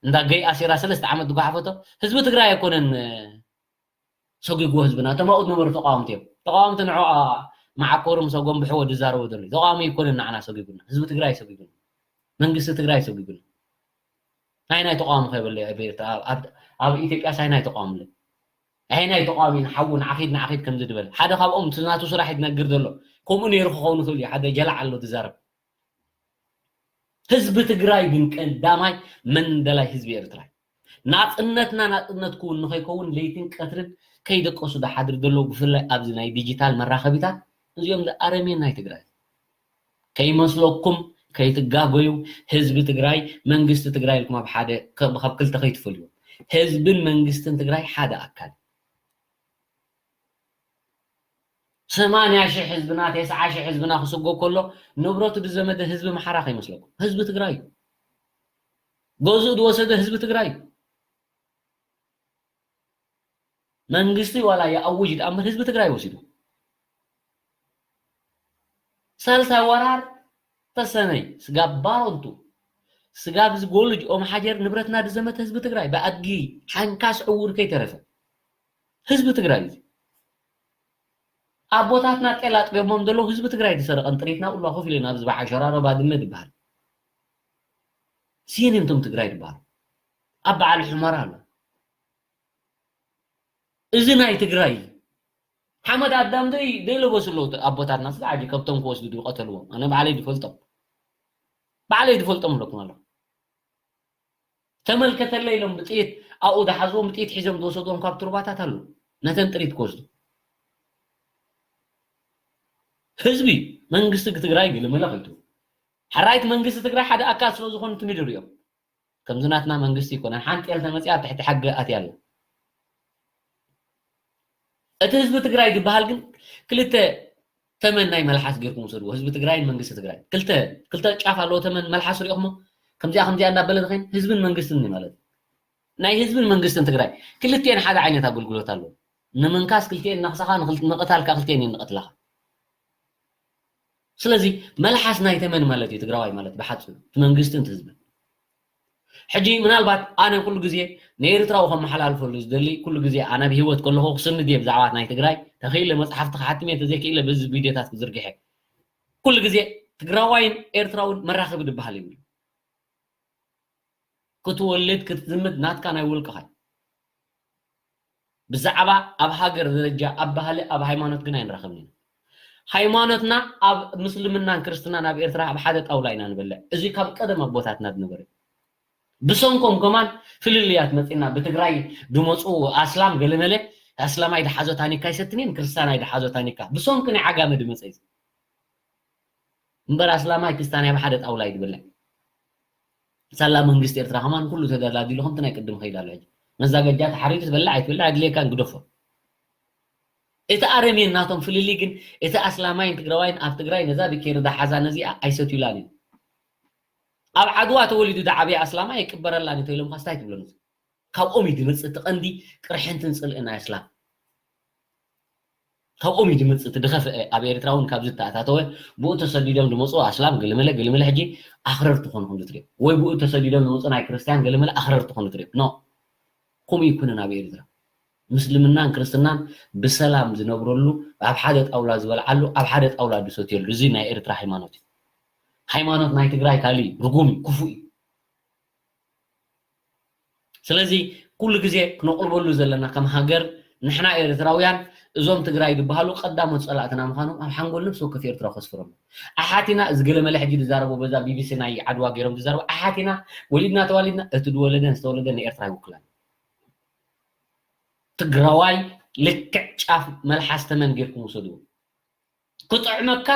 እንዳ ገይ ኣሲራ ሰለስተ ዓመት ዝጓሓፈቶ ህዝቢ ትግራይ ኣይኮነን፣ እ፣ ሰጒግዎ ህዝብና። እቶም ኣብኡ ዝነበሩ ተቃወምቲ እዮም። ተቃወምቲ ንዑ፣ ኣ፣ መዓኮሩ ምስ ኣጎንብሕዎ ዝዛረቦ ዘሎ እዩ። ተቃዋሚ ኣይኮነን ንዓና ሰጒጉና። ህዝቢ ትግራይ ሰጒጉና። መንግስቲ ትግራይ ሰጒጉና። ናይ ናይ ተቃዋሚ ከይበለ ኣብ ኤርትራ፣ ኣብ፣ ኣብ፣ ኣብ ኢትዮጵያ ሳይ ናይ ተቃዋሚ ኣሎ። ናይ ናይ ተቃዋሚ ንሓዉ ንዓኺድ ንዓኺድ ከምዚ ዝበለ። ሓደ ካብኦም እቲ ናቱ ስራሕ ይትነግር ዘሎ። ከምኡ ነይሩ ክኸውን ይኽእል እዩ። ሓደ ጀላዕ ኣሎ ዝዛረብ። ህዝቢ ትግራይ ግን ቀዳማይ መንደላይ ህዝቢ ኤርትራ እዩ። ናጽነትና ናጽነት ክውን ንኸይከውን ለይትን ቀትርን ከይደቀሱ ዝሓድር ዘለዉ ብፍላይ ኣብዚ ናይ ዲጂታል መራኸቢታት እዚኦም ኣረሜን ናይ ትግራይ። ከይመስለኩም ከይትጋገዩ ህዝቢ ትግራይ መንግስቲ ትግራይ ኢልኩም ኣብ ሓደ ከ-፣ ካብ ክልተ ከይትፈልዩ። ህዝብን መንግስትን ትግራይ ሓደ ኣካል። ሰማንያ ሺሕ ህዝብና፣ ተስዓ ሺሕ ህዝብና ክስጎ ከሎ ንብረቱ ዝዘመደ ህዝቢ ኣምሓራ ከይመስለኩም። ህዝቢ ትግራይ እዩ። ገዝኡ ዝወሰደ ህዝቢ ትግራይ እዩ። መንግስቲ ዋላ ይኣውጅ ደኣ እምበር ህዝቢ ትግራይ ወሲዱ። ሳልሳይ ወራር ተሰነይ ስጋብ ባሮንቱ ስጋብ እዚ ጎልጅ ኦም ሓጀር ንብረትና ዝዘመተ ህዝቢ ትግራይ ብኣድጊ ሓንካስ ዕውር ከይተረፈ ህዝቢ ትግራይ እዩ። ኣቦታትና ጤል ኣጥቢዮሞም ዘለዉ ህዝቢ ትግራይ ዝሰረቐን ጥሪትና ኩሉ ኮፍ ኢለ ናብ ዝበዓ ሸራሮ ባድመ ዝበሃል። ሲን እንቶም ትግራይ ዝበሃሉ። ኣብ በዓል ሑመራ ኣሎ። እዚ ናይ ትግራይ እዩ። ሓመድ ኣዳም ደይ ደይለበሱ ኣለዉ ኣቦታትና። ስለ ዓዲ ከብቶም ክወስዱ ድዩ ቀተልዎም? ኣነ ባዕለይ ድፈልጦም፣ ባዕለይ ድፈልጦም ኣለኩም ኣለኹ። ተመልከተለይ ኢሎም ብጥይት ኣብኡ ድሓዝዎም፣ ብጥይት ሒዞም ዝወሰድዎም ካብ ቱርባታት ኣለዉ። ነተን ጥሪት ክወስዱ። ህዝቢ መንግስቲ ትግራይ ግልምለ ከይቱ። ሓራይት መንግስቲ ትግራይ ሓደ ኣካል ስለ ዝኾኑ ትሚድር እዮም። ከምዚ ናትና መንግስቲ ይኮነን። ሓንቲ ኤል ተመፅያ ኣብ ትሕቲ ሓገ ኣትያ ኣላ። እቲ ህዝቢ ትግራይ ዝበሃል ግን ክልተ ተመን ናይ መልሓስ ጌርኩም ውሰድዎ። ህዝቢ ትግራይን መንግስቲ ትግራይ ክልተ ክልተ ጫፍ ኣለዎ። ተመን መልሓስ ሪኦኹሞ ከምዚኣ ከምዚኣ እናበለ ዝኸይን ህዝብን መንግስትን እዩ ማለት እዩ። ናይ ህዝብን መንግስትን ትግራይ ክልቲኤን ሓደ ዓይነት ኣገልግሎት ኣለዎ። ንምንካስ ክልቲኤን እናኽሳኻ ንክል- ንቕታልካ ክልቲኤን እየን ንቐትላኻ። ስለዚ መልሓስ ናይ ተመን ማለት እዩ ትግራዋይ ማለት ብሓፂሩ እቲ መንግስትን እቲ ህዝብን። ሕጂ ምናልባት ኣነ ኩሉ ግዜ ንኤርትራዊ ከመሓላልፈሉ ዝደሊ ኩሉ ግዜ ኣነ ብህይወት ከለኹ ክስንድ እየ ብዛዕባ ናይ ትግራይ ተኽኢለ መፅሓፍቲ ክሓትም እየ ተዘይክኢለ በዚ ቪድዮታት ክዝርግሐ ኩሉ ግዜ ትግራዋይን ኤርትራውን መራኸቢ ዝበሃል የብሉ። ክትወልድ ክትዝምት ናትካ ናይ ውልቅኻ እዩ። ብዛዕባ ኣብ ሃገር ደረጃ ኣብ ባህሊ ኣብ ሃይማኖት ግን ኣይንራኸብን ኢና። ሃይማኖትና ኣብ ምስልምናን ክርስትናን ኣብ ኤርትራ ኣብ ሓደ ጣውላ ኢና ንበልዕ። እዚ ካብ ቀደም ኣቦታትና ዝነበረ እዩ። ብሰንኮም ከማን ፍልልያት መፂና ብትግራይ ድመፁ ኣስላም ገለመለ ኣስላማይ ድሓዞ ታኒካ ኣይሰትንን ክርስትያናይ ድሓዞ ታኒካ ብሰንኪ ናይ ዓጋመ ድመፀ እዩ። እምበር ኣስላማይ ክስታን ኣብ ሓደ ጣውላ እዩ ዝበልዕ። ሳላ መንግስቲ ኤርትራ ከማን ኩሉ ተደላዲሉ ከምቲ ናይ ቅድም ከይድ ኣሎ። ሕጂ መዛገጃ ተሓሪዱ ትበልዕ ኣይትበልዕ ኣድልየካን ግደፎ። እቲ ኣረሜን ናቶም ፍልልይ ግን እቲ ኣስላማይን ትግራዋይን ኣብ ትግራይ ነዛ ብኬር ዝሓዛ ነዚኣ ኣይሰትዩላን እዩ። ኣብ ዓድዋ ተወሊዱ ዝዓበየ ኣስላማይ ኣይቅበረላን እዩ ተኢሎም ካስታይ ትብለኒ። ካብኦም እዩ ድመፅእ እቲ ቀንዲ ቅርሕንትን ፅልእን ናይ ኣስላም። ካብኦም እዩ ድመፅእ እቲ ድኸፍአ ኣብ ኤርትራ እውን ካብ ዝተኣታተወ ብኡ ተሰዲዶም ድመፁ ኣስላም ገለመለ ገለመለ ሕጂ ኣኽረርቲ ኮኑ ከም ዝትሪኦም ወይ ብኡ ተሰዲዶም ዝመፁ ናይ ክርስትያን ገለመለ ኣኽረርቲ ኮኑ ትሪኦም ኖ። ከምኡ ይኩንን ኣብ ኤርትራ ምስልምናን ክርስትናን ብሰላም ዝነብረሉ ኣብ ሓደ ጣውላ ዝበልዓሉ ኣብ ሓደ ጣውላ ዝሰትየሉ እዚ ናይ ኤርትራ ሃይማኖት እዩ። ሃይማኖት ናይ ትግራይ ካሊ ርጉም እዩ ክፉእ እዩ። ስለዚ ኩሉ ግዜ ክነቕርበሉ ዘለና ከም ሃገር ንሕና ኤርትራውያን እዞም ትግራይ ዝበሃሉ ቀዳሞት ፀላእትና ምዃኖም ኣብ ሓንጎል ነፍሲ ወከፍ ኤርትራዊ ከስፍረሉ። ኣሓቲና እዚ ገለመለ ሕጂ ዝዛረቦ በዛ ቢቢሲ ናይ ዓድዋ ገይሮም ዝዛረቡ ኣሓቲና ወሊድና ተዋሊድና እቲ ዝወለደን ዝተወለደን ንኤርትራ ይውክላን። ትግራዋይ ልክዕ ጫፍ መልሓስ ተመን ጌርኩም ውሰድዎ። ክጥዕመካ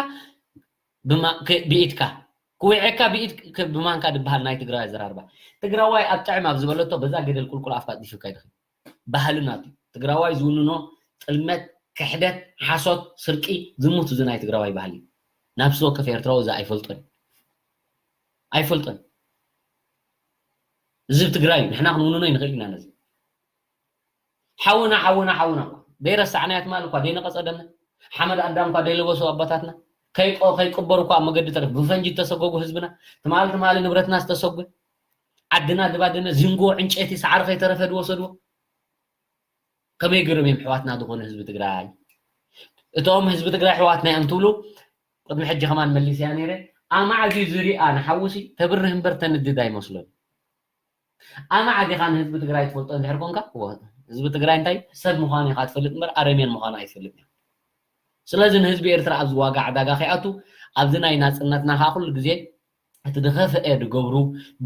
ብኢድካ ክውዕካ ብኢድ ብማንካ ዝበሃል ናይ ትግራይ ኣዘራርባ። ትግራዋይ ኣብ ጥዕም ኣብ ዝበለቶ በዛ ገደል ቁልቁል ኣፍካ ኣጥዲፉካ ይድኸ። ባህልና እዩ ትግራዋይ ዝውንኖ ጥልመት፣ ክሕደት፣ ሓሶት፣ ስርቂ፣ ዝሙት እዚ ናይ ትግራዋይ ባህሊ። ናብሲ ወከፍ ኤርትራዊ እዚ ኣይፈልጦን ኣይፈልጦን። እዚ ትግራይ ንሕና ክንውንኖ ይንኽእል ኢና ነዚ ሓውና ሓውና ሓውና እኳ ደይረሳዕናያ ትማል እኳ ደይነቐጸደምና ሓመድ ኣዳም እኳ ደይለበሱ ኣቦታትና ከይቆ ከይቅበሩ እኳ ኣብ መገዲ ተረፍ ብፈንጂ ዝተሰጎጉ ህዝብና ትማል ትማሊ ንብረትና ዝተሰጉ ዓድና ድባደመ ዝንጎ ዕንጨይቲ ሰዓሪ ከይተረፈ ዝወሰድዎ ከመይ ገይሮም እዮም ሕዋትና ዝኾነ ህዝቢ ትግራይ እቶም ህዝቢ ትግራይ ሕዋትና እዮም ትብሉ ቅድሚ ሕጂ ከማን መሊስያ ነይረ ኣማዕዚ ዝሪኣ ንሓውሲ ተብርህ እምበር ተንድድ ኣይመስሎን ኣማዓ ዲኻ ንህዝቢ ትግራይ ትፈልጦ እንድሕር ኮንካ ህዝቢ ትግራይ እንታይ ሰብ ምዃኑ ኢኻ ትፈልጥ እምበር ኣረሜን ምዃኑ ኣይትፈልጥ እያ ስለዚ ንህዝቢ ኤርትራ ኣብዚ ዋጋ ዕዳጋ ከይኣቱ ኣብዚ ናይ ናፅነትና ከዓ ኩሉ ግዜ እቲ ድኸፍአ ድገብሩ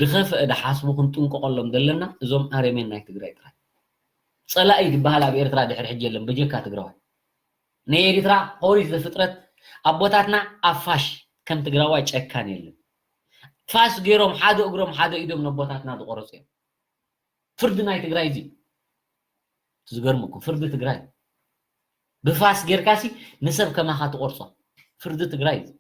ድኸፍአ ድሓስቡ ክንጥንቀቐሎም ዘለና እዞም ኣረሜን ናይ ትግራይ ጥራይ ፀላኢ ዝበሃል ኣብ ኤርትራ ድሕሪ ሕጂ የለን በጀካ ትግራዋይ ንኤሪትራ ኦሪት ዘፍጥረት ኣቦታትና ኣብ ፋሽ ከም ትግራዋይ ጨካን የለን። ፋስ ገይሮም ሓደ እግሮም ሓደ ኢዶም ነቦታትና ዝቆረፁ እዮም። ፍርዲ ናይ ትግራይ እዚ ዝገርመኩም ፍርዲ ትግራይ ብፋስ ጌርካሲ ንሰብ ከማኻ ትቆርፆ ፍርዲ ትግራይ እዚ።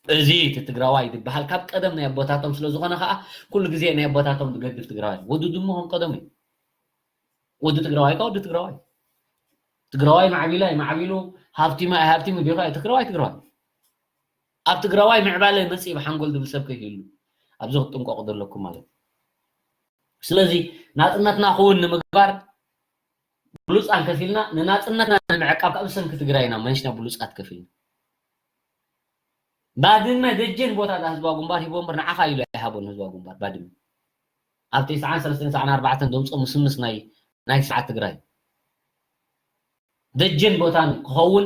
እዚ እቲ ትግራዋይ ዝበሃል ካብ ቀደም ናይ ኣቦታቶም ስለ ዝኾነ ከዓ ኩሉ ግዜ ናይ ኣቦታቶም ዝገድፍ ትግራዋይ ወዲ ድሞ ከም ቀደሙ እዩ። ወዲ ትግራዋይ ከዓ ወዲ ትግራዋይ ትግራዋይ ማዕቢሉ ኣይማዕቢሉ ሃብቲሙ ኣይሃብቲሙ ዲኻ ትግራዋይ ትግራዋይ ኣብ ትግራዋይ ምዕባለ መፅእ ብሓንጎል ዝብል ሰብ ከይህሉ ኣብዚ ክትጥንቀቁ ዘለኩም ማለት እዩ። ስለዚ ናፅነትና ክውን ንምግባር ብሉፃን ከፊልና ንናፅነትና ንምዕቃብ ካብ ሰንኪ ትግራይ ኢና መኒሽና ብሉፃት ከፊልና ባድመ ደጀን ቦታ ዳ ህዝባዊ ግንባር ሂቦ እምበር ንዓኻ ኢሉ ኣይሃቦን ህዝባዊ ግንባር ባድመ። ኣብ ተስዓን ሰለስተን ተስዓን ኣርባዕተን ደምጾ ምስምስ ናይ ናይ ሰዓት ትግራይ ደጀን ቦታን ክኸውን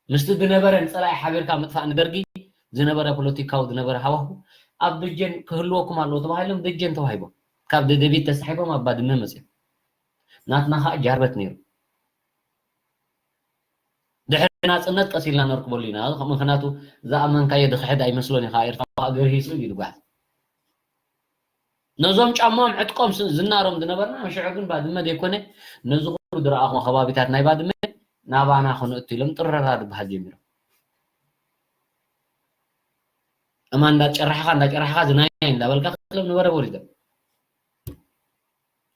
ምስቲ ዝነበረ ንጸላኢ ሓቢርካ ምጥፋእ ንደርጊ ዝነበረ ፖለቲካዊ ዝነበረ ሃዋሁ ኣብ ደጀን ክህልወኩም ኣለዎ ተባሂሎም ደጀን ተዋሂቦም። ካብ ደደቢት ተሳሒቦም ኣብ ባድመ መጽዮም። ናትና ኸኣ ጃርበት ነይሩ። ድሕሪ ናጽነት ቀስ ኢልና ነርክበሉ ኢና። ምኽንያቱ ዝኣመንካዮ ዝኽሕድ ኣይመስሎን ኢኻ። ኤርትራ ኸኣ ገርሂሱ እዩ ዝጓዓዝ። ነዞም ጫማኦም ዕጥቆም ስ-፣ ዝናሮም ዝነበርና፣ ሽዑ ግን ባድመ ዘይኮነ፣ ነዚ ኩሉ ዝረኣኹሞ ከባቢታት ናይ ባድመ ናባና ክነእቱ ኢሎም ጥረራ ዝበሃል ጀሚሮም። እማ እንዳጨራሕኻ፣ እንዳጨራሕኻ ዝናይ እንዳበልካ ክሎም ነበረ ወሪዶም።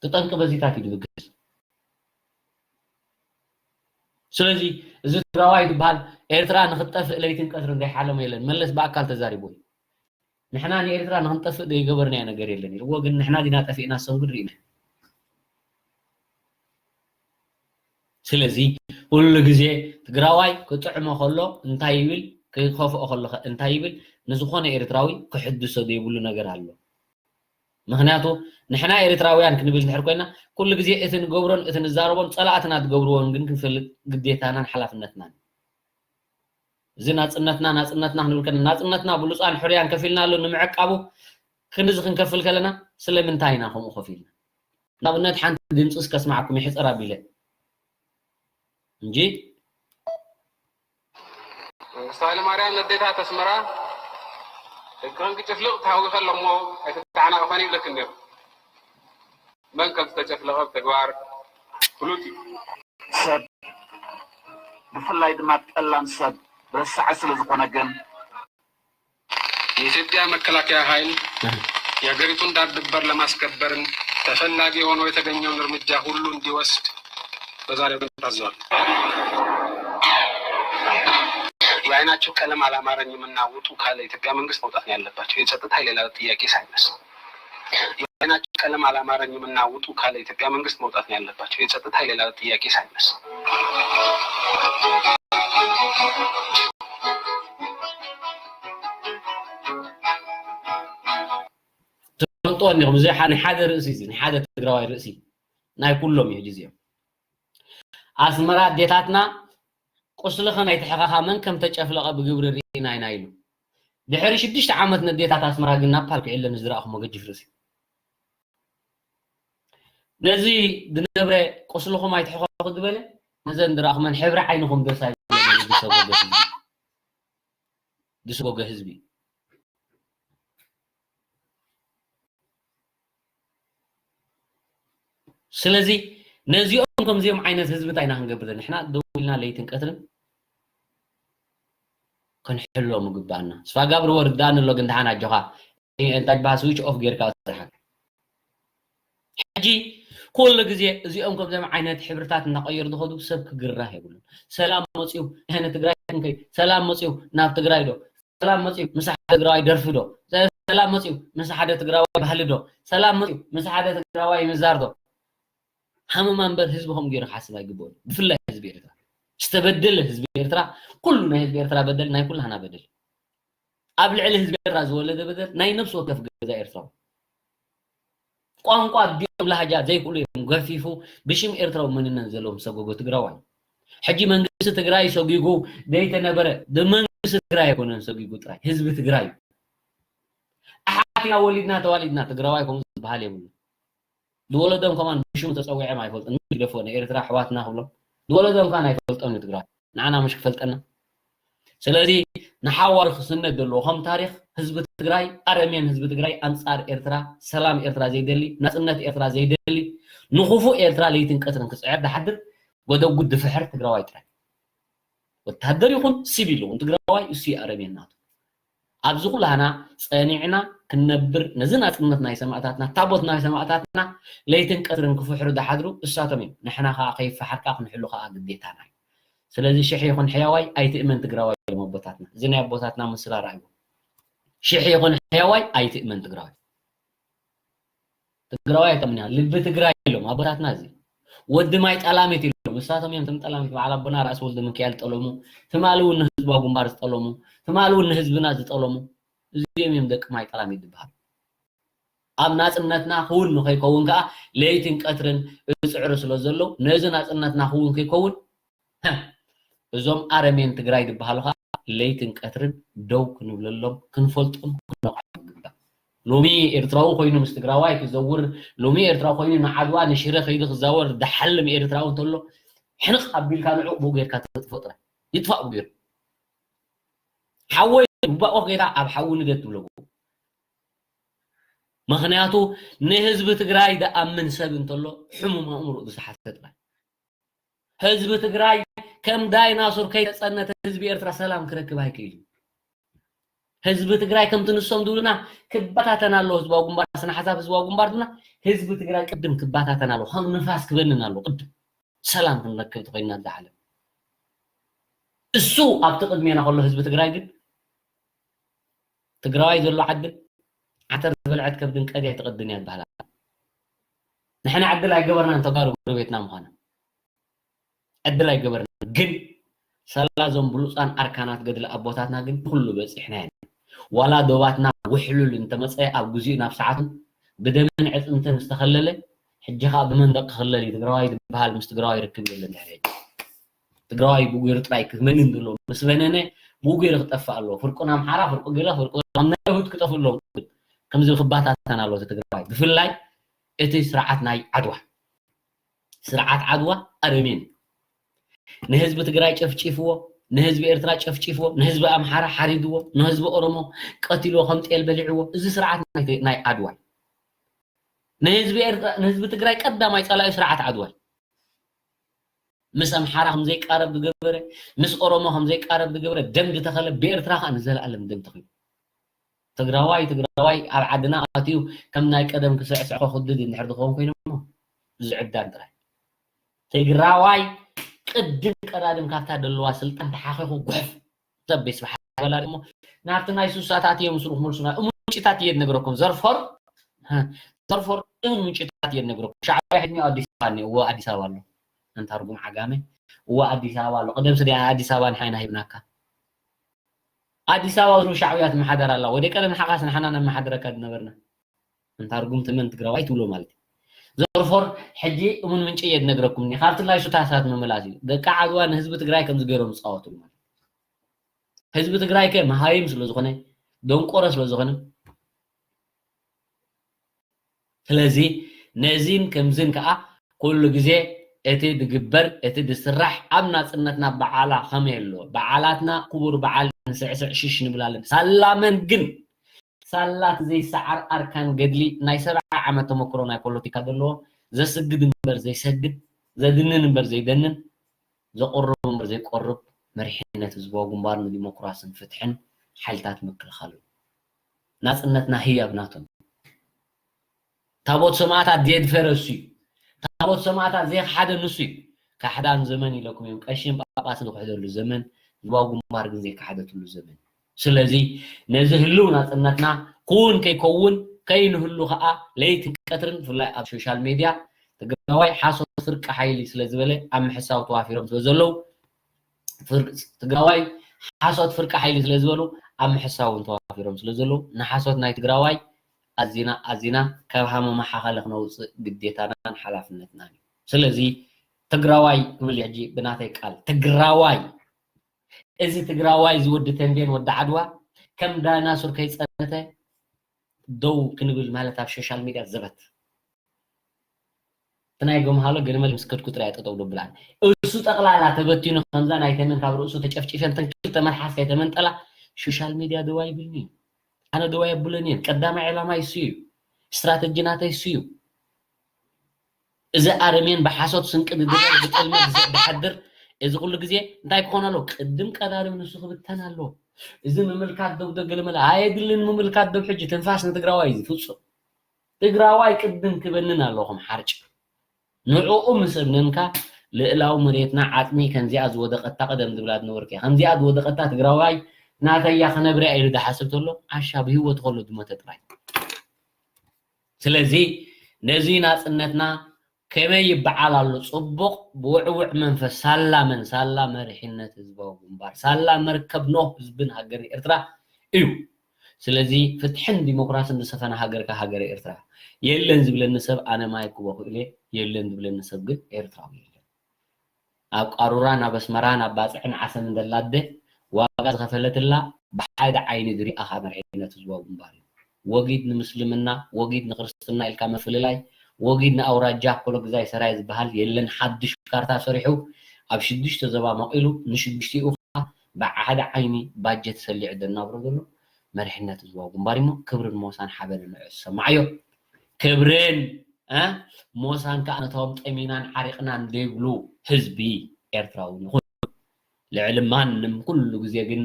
እቲ ጠንቂ በዚታት እዩ ዝብገስ። ስለዚ እዚ ትግራዋይ ዝበሃል ኤርትራ ንክትጠፍእ ለይትን ቀትርን ዘይሓለመ የለን። መለስ ብኣካል ተዛሪቡ እዩ። ንሕና ንኤርትራ ንክንጠፍእ ዘይገበርናዮ ነገር የለን ኢልዎ፣ ግን ንሕና ዲና ጠፊእና፣ እሶም ግን ርኢና። ስለዚ ኩሉ ግዜ ትግራዋይ ክጥዕሞ ከሎ እንታይ ይብል፣ ክኸፍኦ ከሎ ከ እንታይ ይብል፣ ንዝኾነ ኤርትራዊ ክሕድሶ ዘይብሉ ነገር ኣሎ። ምኽንያቱ ንሕና ኤርትራውያን ክንብል እንድሕር ኮይና፣ ኩሉ ግዜ እቲ ንገብሮን እቲ ንዛረቦን ጸላእትና ዝገብርዎን ግን ክንፈልጥ ግዴታናን ሓላፍነትናን። እዚ ናጽነትና፣ ናጽነትና ክንብል ከለና፣ ናጽነትና ብሉጻን ሕሩያን ከፊልና ኣሎ ንምዕቃቡ፣ ክንድዚ ክንከፍል ከለና፣ ስለምንታይ ኢና ከምኡ ከፊልና? ንኣብነት ሓንቲ ድምጺ እስከ ስማዕኩም ይሕጸር ኣቢለ እንጂ። መንግስቱ ሃይለማርያም ነዴታት ኣስመራ እግረን ክጭፍልቕ ተሃዊኸ ኣሎ እሞ ኣይተተሓናቕፈን ይብለክን ነይሩ። መን ከም ዝተጨፍለቐ ብተግባር ፍሉጥ እዩ። ሰብ፣ ብፍላይ ድማ ጠላም ሰብ ረሳዐ ስለ ዝኾነ ግን፣ የኢትዮጵያ መከላከያ ኃይል የሀገሪቱን ዳር ድንበር ለማስከበርን ተፈላጊ ሆኖ የተገኘውን እርምጃ ሁሉ እንዲወስድ በዛሬው ዕለት ታዘዋል። የአይናችሁ ቀለም አላማረኝምና ውጡ ካለ የኢትዮጵያ መንግስት መውጣት ነው ያለባቸው። የጸጥታ ኃይል ሌላ ጥያቄ ሳይነሳ የአይናችሁ ቀለም አላማረኝምና ውጡ ካለ የኢትዮጵያ መንግስት መውጣት ነው ያለባቸው። የጸጥታ ኃይል ሌላ ጥያቄ ሳይነሳ። ትፈልጥዎ እንዲኹም፣ እዚ ሓ-፣ ናይ ሓደ ርእሲ፣ እዚ ናይ ሓደ ትግራዋይ ርእሲ ናይ ኩሎም እዩ። ሕጂ እዚኦም ኣስመራ ኣዴታትና ቁስልኽን ኣይትሕኸኻ፣ መን ከም ተጨፍለቐ ብግብሪ ርኢና ኢና ኢሉ። ድሕሪ ሽዱሽተ ዓመት ነዴታት ኣስመራ ግን ናፓል ክዕለ ንዝረኣኹሞ ገጅፍ ርእሲ። ነዚ ዝነብረ ቁስልኹም ኣይትሕኸኹ ዝበለ፣ ነዘን ዝረኣኹመን ሕብሪ ዓይንኹም ደስ ኣይበለን፣ ዝሰጎገ ህዝቢ። ዝሰጎገ ህዝቢ። ስለዚ ነዚኦም ከምዚኦም ዓይነት ህዝቢ እንታይ ኢና ክንገብር ዘለና? ንሕና ደው ኢልና ለይትን ቀትርን ክንሕሎ ምግባእና። ስፋጋብር ወርዳን ኣሎ ግን ደሓን ኣጆኻ። እንታይ ዝበሃል ስዊች ኦፍ ጌርካ ስራሕካ። ሕጂ ኩሉ ግዜ እዚኦም ከምዚኦም ዓይነት ሕብርታት እናቐየሩ ዝኸዱ ሰብ ክግራህ የብሉን። ሰላም መፅዩ፣ ንሕነ ትግራይ ክንከይ፣ ሰላም መፅዩ ናብ ትግራይ ዶ፣ ሰላም መፅዩ ምስ ሓደ ትግራዋይ ደርፊ ዶ፣ ሰላም መፅዩ ምስ ሓደ ትግራዋይ ባህሊ ዶ፣ ሰላም መፅዩ ምስ ሓደ ትግራዋይ ምዛር ዶ? ሃመማ እምበር ህዝቢ ከምኡ ገይሩ ክሓስብ ኣይግብኦን። ብፍላይ ህዝቢ ኤርትራ፣ ዝተበደለ ህዝቢ ኤርትራ፣ ኩሉ ናይ ህዝቢ ኤርትራ በደል ናይ ኩላህና በደል። ኣብ ልዕሊ ህዝቢ ኤርትራ ዝወለደ በደል ናይ ነፍሲ ወከፍ ገዛ ኤርትራዊ። ቋንቋ ኣዲኦም ላህጃ ዘይክእሉ እዮም ገፊፉ ብሽም ኤርትራዊ መንነት ዘለዎም ሰጎጎ ትግራዋይ። ሕጂ መንግስቲ ትግራይ ሰጊጉ ዘይተነበረ ብመንግስቲ ትግራይ ኣይኮነን ሰጊጉ ጥራይ ህዝቢ ትግራይ እዩ። ኣሓትና ወሊድና ተዋሊድና ትግራዋይ ከምኡ ዝበሃል የብሉ። ዝወለዶም ከማን ብሽሙ ተጸዊዖም ኣይፈልጡን። ግደፎ ንኤርትራ ኣሕዋትና ክብሎም ዝወለዶም ከማን ኣይፈልጦም እዩ ትግራዋይ። ንዓና ምሽ ክፈልጠና። ስለዚ ንሓዋሩ ክስነድ ዘለዎ ከም ታሪኽ ህዝቢ ትግራይ ኣረሜን ህዝቢ ትግራይ ኣንጻር ኤርትራ ሰላም ኤርትራ ዘይደሊ ናጽነት ኤርትራ ዘይደሊ ንኽፉእ ኤርትራ ለይትን ቀትርን ክጽዕር ዝሓድር ጎደጉድ ዝፍሕር ትግራዋይ ጥራይ። ወታደር ይኹን ሲቪል ይኹን ትግራዋይ እሱ እዩ ኣረሜን ናቱ። ኣብዚ ኩላህና ጸኒዕና ክንነብር ነዚ ናጽነት ናይ ሰማእታትና ታቦት ናይ ሰማእታትና ለይትን ቀትርን ክፍሕሩ ዝሓድሩ እሳቶም እዮም። ንሕና ከኣ ከይፈሓርካ ክንሕሉ ከኣ ግዴታና እዩ። ስለዚ ሽሕ ይኹን ሕያዋይ ኣይትእመን ትግራዋይ እዮም ኣቦታትና። እዚ ናይ ኣቦታትና ምስላ ረኣይዎ። ሽሕ ይኹን ሕያዋይ ኣይትእመን ትግራዋይ። ትግራዋይ ኣይጠምንያ ልቢ ትግራይ ኢሎም ኣቦታትና እዚ ወዲ ማይ ጠላሚት ኢሎም ንሳቶም እዮም ትም ጠላሚት በዓል ኣቦና ራእሲ ወልደ ሚካኤል ዝጠለሙ፣ ትማሊ እውን ንህዝባዊ ግንባር ዝጠለሙ፣ ትማሊ እውን ንህዝብና ዝጠለሙ። እዚኦም እዮም ደቂ ማይ ጠላሚት ዝበሃሉ። ኣብ ናጽነትና ክውን ንኸይከውን ከኣ ለይትን ቀትርን ዝጽዕሩ ስለ ዘለዉ፣ ነዚ ናጽነትና ክውን ከይከውን፣ እዞም ኣረሜን ትግራይ ዝበሃሉ ከኣ ለይትን ቀትርን ደው ክንብለሎም፣ ክንፈልጦም፣ ክነውቅዖም ይግባእ። ሎሚ ኤርትራዊ ኮይኑ ምስ ትግራዋይ ክዘውር፣ ሎሚ ኤርትራዊ ኮይኑ ንዓድዋ ንሽረ ከይዱ ክዛወር ዝሓልም ኤርትራዊ እንተሎ፣ ሕንቕ ኣቢልካ ንዑ ብኡ ጌርካ ተጥፍኦ ጥራይ። ይጥፋእ ብኡ ጌሩ። ሓወይ፣ ባቆ ጌታ ኣብ ሓዊ ንደድ ትብለዎ። ምኽንያቱ ንህዝቢ ትግራይ ዝኣምን ሰብ እንተሎ፣ ሕሙም ኣእምሮ ዝሓሰ ጥራይ። ህዝቢ ትግራይ ከም ዳይናሶር ከይተጸነተ ህዝቢ ኤርትራ ሰላም ክረክብ ኣይክእልን። ህዝቢ ትግራይ ከምቲ ንሶም ዝብሉና ክበታተን ኣለዎ ህዝባዊ ግንባር፣ ስነ ሓሳብ ህዝባዊ ግንባር ዝብሉና፣ ህዝቢ ትግራይ ቅድም ክበታተን ኣለዎ፣ ከም ንፋስ ክበንን ኣለዎ ቅድም። ሰላም ክንረክብ ተኾይንና እዛ ዓለም። እሱ ኣብቲ ቅድሜና ከሎ ህዝቢ ትግራይ ግን ትግራዋይ ዘሎ ዓድን ዓተር ዝበልዐት ከብድን ቀድያ ኣይትቐድን እያ ዝበሃል ኣሎ። ንሕና ዕድል ኣይገበርናን ተጋሩ ጎረቤትና ምዃና። ዕድል ኣይገበርናን። ግን ሳላ እዞም ብሉፃን ኣርካናት ገድሊ ኣቦታትና ግን ኩሉ በፂሕና ኢና። ዋላ ዶባትና ውሕሉል እንተመፀ ኣብ ግዚኡ ናብ ሰዓቱ ብደምን ዕፅምትን ዝተኸለለ ሕጂ ኸዓ ብመንደቕ ክኽለል እዩ። ትግራዋይ ዝበሃል ምስ ትግራዋይ ርክብ የለን ድሕሪ ሕጂ። ትግራዋይ ብኡ ገይሩ ጥራይ ክመንን ዘሎ ምስ በነነ ብኡ ገይሩ ክጠፍእ ኣለዎ። ፍርቁን ኣምሓራ፣ ፍርቁ ገለ፣ ፍርቁ ኣብ ናይ ሁት ክጠፍእ ኣለዎም። ከምዚ ክባታተን ኣለዎ እቲ ትግራዋይ። ብፍላይ እቲ ስርዓት ናይ ዓድዋ። ስርዓት ዓድዋ ኣረሜን። ንህዝቢ ትግራይ ጨፍጪፍዎ፣ ንህዝቢ ኤርትራ ጨፍጪፍዎ፣ ንህዝቢ ኣምሓራ ሓሪድዎ፣ ንህዝቢ ኦሮሞ ቀቲልዎ፣ ከም ጤል በሊዕዎ። እዚ ስርዓት ናይ፣ ናይ ዓድዋ። ንህዝቢ ኤርትራ፣ ንህዝቢ ትግራይ ቀዳማይ ጸላኢ ስርዓት ዓድዋ። ምስ ኣምሓራ ከም ዘይቃረብ ዝገበረ፣ ምስ ኦሮሞ ከም ዘይቃረብ ዝገበረ፣ ደም ዝተኸለ ብኤርትራ ኸኣ ንዘለኣለም ደም ተኺሉ። ትግራዋይ፣ ትግራዋይ ኣብ ዓድና ኣትዩ ከም ናይ ቀደም ክስዕስዕ ከኹድድ እንድሕር ዝኸውን ኮይኑ እሞ፣ እዚ ዕብዳን ጥራይ። ትግራዋይ ቅድም ቀዳድም ካብታ ደለዋ ስልጣን ተሓኺኹ ጉሕፍ ሰብ ቤት ስብሓት በላ ደሞ ናብቲ ናይ ሱሳታት እዮም ስሩ ክመልሱና። እሙን ምንጭታት እየ ዝነግረኩም። ዘርፎር፣ ዘርፎር እሙን ምንጭታት እየ ዝነግረኩም። ሻዕብያ ሕድኒኡ ኣዲስ ኣበባ እኒኦ። እወ ኣዲስ ኣበባ ኣሎ። ኣንታ ርጉም ዓጋመ። እወ ኣዲስ ኣበባ ኣሎ። ቅደም ስዲ ኣዲስ ኣበባ ንሓይና ሂብናካ። ኣዲስ ኣበባ ስሩ ሻዕብያ ትመሓደር ኣላ። ወደ ቀደም ሓኻስ ንሓና ነመሓድረካ ዝነበርና። ኣንታ ርጉም ተመን ትግራዋይ ትብሎ ማለት እዩ። ዘርፎር ሕጂ እሙን ምንጭ እየ ዝነግረኩም። እኒ ካብቲ ናይ ሱታሳት ምምላስ እዩ። ደቂ ዓድዋ ንህዝቢ ትግራይ ከምዚ ገይሮም ዝፃወትሉ ማለት እዩ። ህዝቢ ትግራይ ከ መሃይም ስለ ዝኾነ፣ ደንቆሮ ስለ ዝኾነ፣ ስለዚ ነዚን ከምዝን ከዓ ኩሉ ግዜ እቲ ዝግበር፣ እቲ ዝስራሕ ኣብ ናፅነትና በዓላ ከመይ ኣሎ? በዓላትና ክቡር በዓል ንስዕስዕ ሽሽ ንብላለን። ሳላ መን ግን ሳላ እቲ ዘይሰዓር ኣርካን ገድሊ ናይ ሰብዓ ዓመት ተመክሮ ናይ ፖለቲካ ዘለዎ ዘስግድ እምበር ዘይሰግድ፣ ዘድንን እምበር ዘይደንን፣ ዘቑርብ እምበር ዘይቆርብ መሪሕነት ህዝባዊ ግንባር ንዲሞክራስን ፍትሕን ሓይልታት ምክልኻል እዩ። ናጽነትና ህያብ ናቶም። ታቦት ሰማእታት ዘየድፈረ እሱ እዩ። ታቦት ሰማእታት ዘየኽሓደ ንሱ እዩ። ካሕዳም ዘመን ኢለኩም እዮም ቀሺን ጳጳስን ዝኽሕደሉ ዘመን፣ ህዝባዊ ግንባር ግን ዘይከሓደትሉ ዘመን። ስለዚ ነዚ ህልው ናጽነትና ክውን ከይከውን ከይንህሉ ከኣ ለይትን ቀትርን ብፍላይ ኣብ ሶሻል ሜድያ ትግራዋይ ሓሶት ፍርቂ ሓይሊ ስለ ዝበለ ኣብ ምሕሳው ተዋፊሮም ስለ ዘለዉ ፍር-፣ ትግራዋይ ሓሶት ፍርቂ ሓይሊ ስለ ዝበሉ ኣብ ምሕሳው እውን ተዋፊሮም ስለ ዘለዉ ንሓሶት ናይ ትግራዋይ ኣዚና ኣዚና ካብ ሃመማ ሓኸለ ክነውፅእ ግዴታናን ሓላፍነትናን እዩ። ስለዚ ትግራዋይ ክብል ሕጂ ብናተይ ቃል ትግራዋይ እዚ ትግራዋይ እዚ ወዲ ተንቤን ወዲ ዓድዋ ከም ዳይናሶር ከይፀነተ ደው ክንብል ማለት ኣብ ሶሻል ሚድያ ዘበት። እቲ ናይ ገምሃሎ ገለመለ ምስ ከድኩ ጥራይ ጠጠው ደብላን። እሱ ጠቕላላ ተበቲኑ ከምዛ ናይ ተመን ካብ ርእሱ ተጨፍጭፈን ተን ክልተ መልሓስ ከይተመንጠላ ሶሻል ሚድያ ደው ኣይብልን እዩ። ኣነ ደው ኣየብሎን እየን። ቀዳማይ ዕላማ እሱ እዩ። ስትራተጂ ናተይ እሱ እዩ። እዚ ኣረሜን ብሓሶት ስንቂ ዝድረር ብጥልመት ዝሐድር እዚ ኩሉ ግዜ እንታይ ክኾን ኣለዎ? ቅድም ቀዳድም ንሱ ክብተን ኣለዎ። እዚ ምምልካት ዶብ ዶ ገለመለ ኣየድልን። ምምልካት ዶብ ሕጂ ትንፋስ ንትግራዋይ እዩ ፍጹም። ትግራዋይ ቅድም ክበንን ኣለኹም ሓርጭ። ንዕኡ ምስ እምነንካ ልእላዊ መሬትና ዓጽሚ ከምዚኣ ዝወደቐታ ቀደም ዝብላ ዝነበርክ እያ። ከምዚኣ ዝወደቐታ ትግራዋይ ናተያ ክነብርያ ኢሉ ዝሓስብ ተሎ ዓሻ ብህይወቱ ከሎ ዝሞተ ጥራይ። ስለዚ ነዚ ናጽነትና ከመይ ይበዓል ኣሎ? ጽቡቕ ብውዕውዕ መንፈስ ሳላ መን? ሳላ መሪሕነት ህዝባዊ ግንባር፣ ሳላ መርከብ ኖህ ህዝብን ሃገርን ኤርትራ እዩ። ስለዚ ፍትሕን ዲሞክራስን ዝሰፈነ ሃገር ከ ሃገረ ኤርትራ። የለን ዝብለኒ ሰብ ኣነ ማይ ክቦ ክእለ፣ የለን ዝብለኒ ሰብ ግን ኤርትራዊ የለን። ኣብ ቃሩራን ኣብ ኣስመራን ኣብ ባጽዕን ዓሰብን ዘላ ኣደ ዋጋ ዝኸፈለትላ ብሓደ ዓይኒ ዝሪኣኻ መሪሕነት ህዝባዊ ግንባር እዩ። ወጊድ ንምስልምና፣ ወጊድ ንክርስትና ኢልካ ምፍልላይ፣ ወጊድ ንኣውራጃ ኮሎግዛይ ሰራየ ዝበሃል የለን። ሓድሽ ካርታ ሰሪሑ ኣብ ሽዱሽተ ዞባ መቒሉ ንሽዱሽቲኡ ከዓ ብሓደ ዓይኒ ባጀት ሰሊዑ ዘናብሮ ዘሎ መሪሕነት ህዝባዊ ግንባር እሞ ክብርን ሞሳን ሓበንን ንዑ ዝሰማዓዮ። ክብርን እ ሞሳን ከዓ ነቶም ጠሚናን ዓሪቕናን ዘይብሉ ህዝቢ ኤርትራዊ ንኹን። ልዕሊ ማንም ኩሉ ግዜ ግን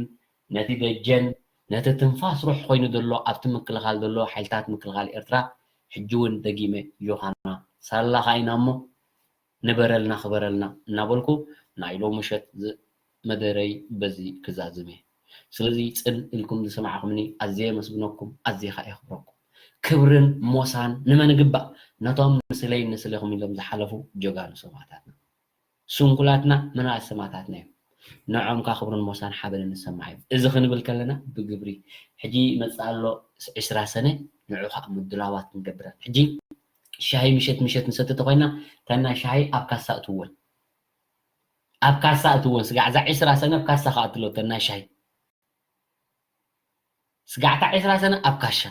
ነቲ ደጀን ነቲ ትንፋስ ሩሕ ኮይኑ ዘሎ ኣብቲ ምክልኻል ዘሎ ሓይልታት ምክልኻል ኤርትራ ሕጂ እውን ደጊመ ዮሃና ሳላኻ ኢና እሞ ንበረልና ክበረልና እናበልኩ ናይ ሎሚ ምሸት ዝ- መደረይ በዚ ክዛዝም እየ። ስለዚ ጽን ኢልኩም ዝሰማዕኩምኒ ኣዝየ የመስግነኩም፣ ኣዝየ ኸኣ የኽብረኩም። ክብርን ሞሳን ንመን ይግባእ? ነቶም ንስለይ ንስለኹም ኢሎም ዝሓለፉ ጀጋኑ ሰማእታትና። ስንኩላትና መናእሰይ ሰማእታትና እዮም። ንዖም ከኣ ክብርን ሞሳን ሓበንን ንሰማዕ እዩ። እዚ ክንብል ከለና ብግብሪ ሕጂ ይመጽእ ኣሎ ዕስራ ሰነ ንዑ ከኣ ምድላዋት ክንገብር። ሕጂ ሻሂ ምሸት ምሸት ንሰቲ ተኾይና ተና ሻሂ ኣብ ካሳ እትወን ኣብ ካሳ እትወን ስጋዕ እዛ ዕስራ ሰነ ኣብ ካሳ ከኣ እትሎ ተና ሻሂ ስጋዕታ ዕስራ ሰነ ኣብ ካሻ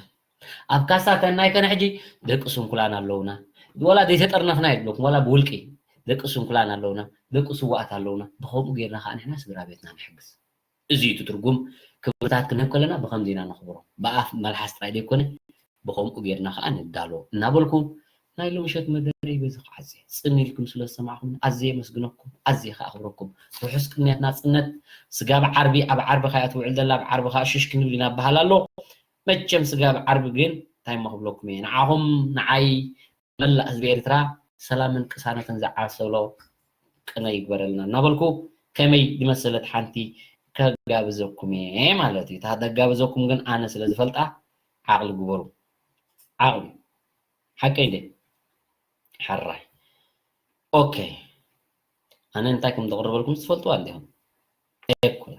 ኣብ ካሳ ተናይ ከነ ሕጂ ደቂ ስንኩላን ኣለውና ወላ ዘይተጠርነፍና ይብለኩም ወላ ብውልቂ ደቂ ስንኩላን ኣለውና ደቂ ስዋኣት ኣለውና ብከምኡ ጌርና ከዓ ንሕና ስድራ ቤትና ንሕግዝ እዚ እዩ እቲ ትርጉም ክብርታት ክንህብ ከለና ብከምዚ ኢና ነኽብሮ ብኣፍ መልሓስ ጥራይ ዘይኮነ ብከምኡ ጌርና ከዓ ንዳሎ እናበልኩ ናይ ሎምሸት መደረይ በዚ ክዓዜ ጽን ኢልኩም ስለ ዝሰማዕኹም ኣዝየ የመስግነኩም ኣዝየ ከዓ ኣኽብረኩም ርሑስ ቅንያት ናጽነት ስጋብ ዓርቢ ኣብ ዓርቢ ከያ ትውዕል ዘላ ኣብ ዓርቢ ከዓ ሽሽ ክንብል ኢና በሃል ኣሎ መቸም ስጋብ ዓርቢ ግን እንታይ እሞ ክብለኩም እየ ንዓኹም ንዓይ መላእ ህዝቢ ኤርትራ ሰላምን ቅሳነትን ዝዓሰሎ ቅነ ይግበረልና እናበልኩ ከመይ ዝመሰለት ሓንቲ ከጋብዘኩም እየ ማለት እዩ። እታ ከጋብዘኩም ግን ኣነ ስለ ዝፈልጣ ዓቕሊ ግበሩ። ዓቕሊ ሓቀይ እንዴ? ሕራይ ኦኬ። ኣነ እንታይ ከም ዘቕርበልኩም ትፈልጡ ኣለኹም። ኤኮላ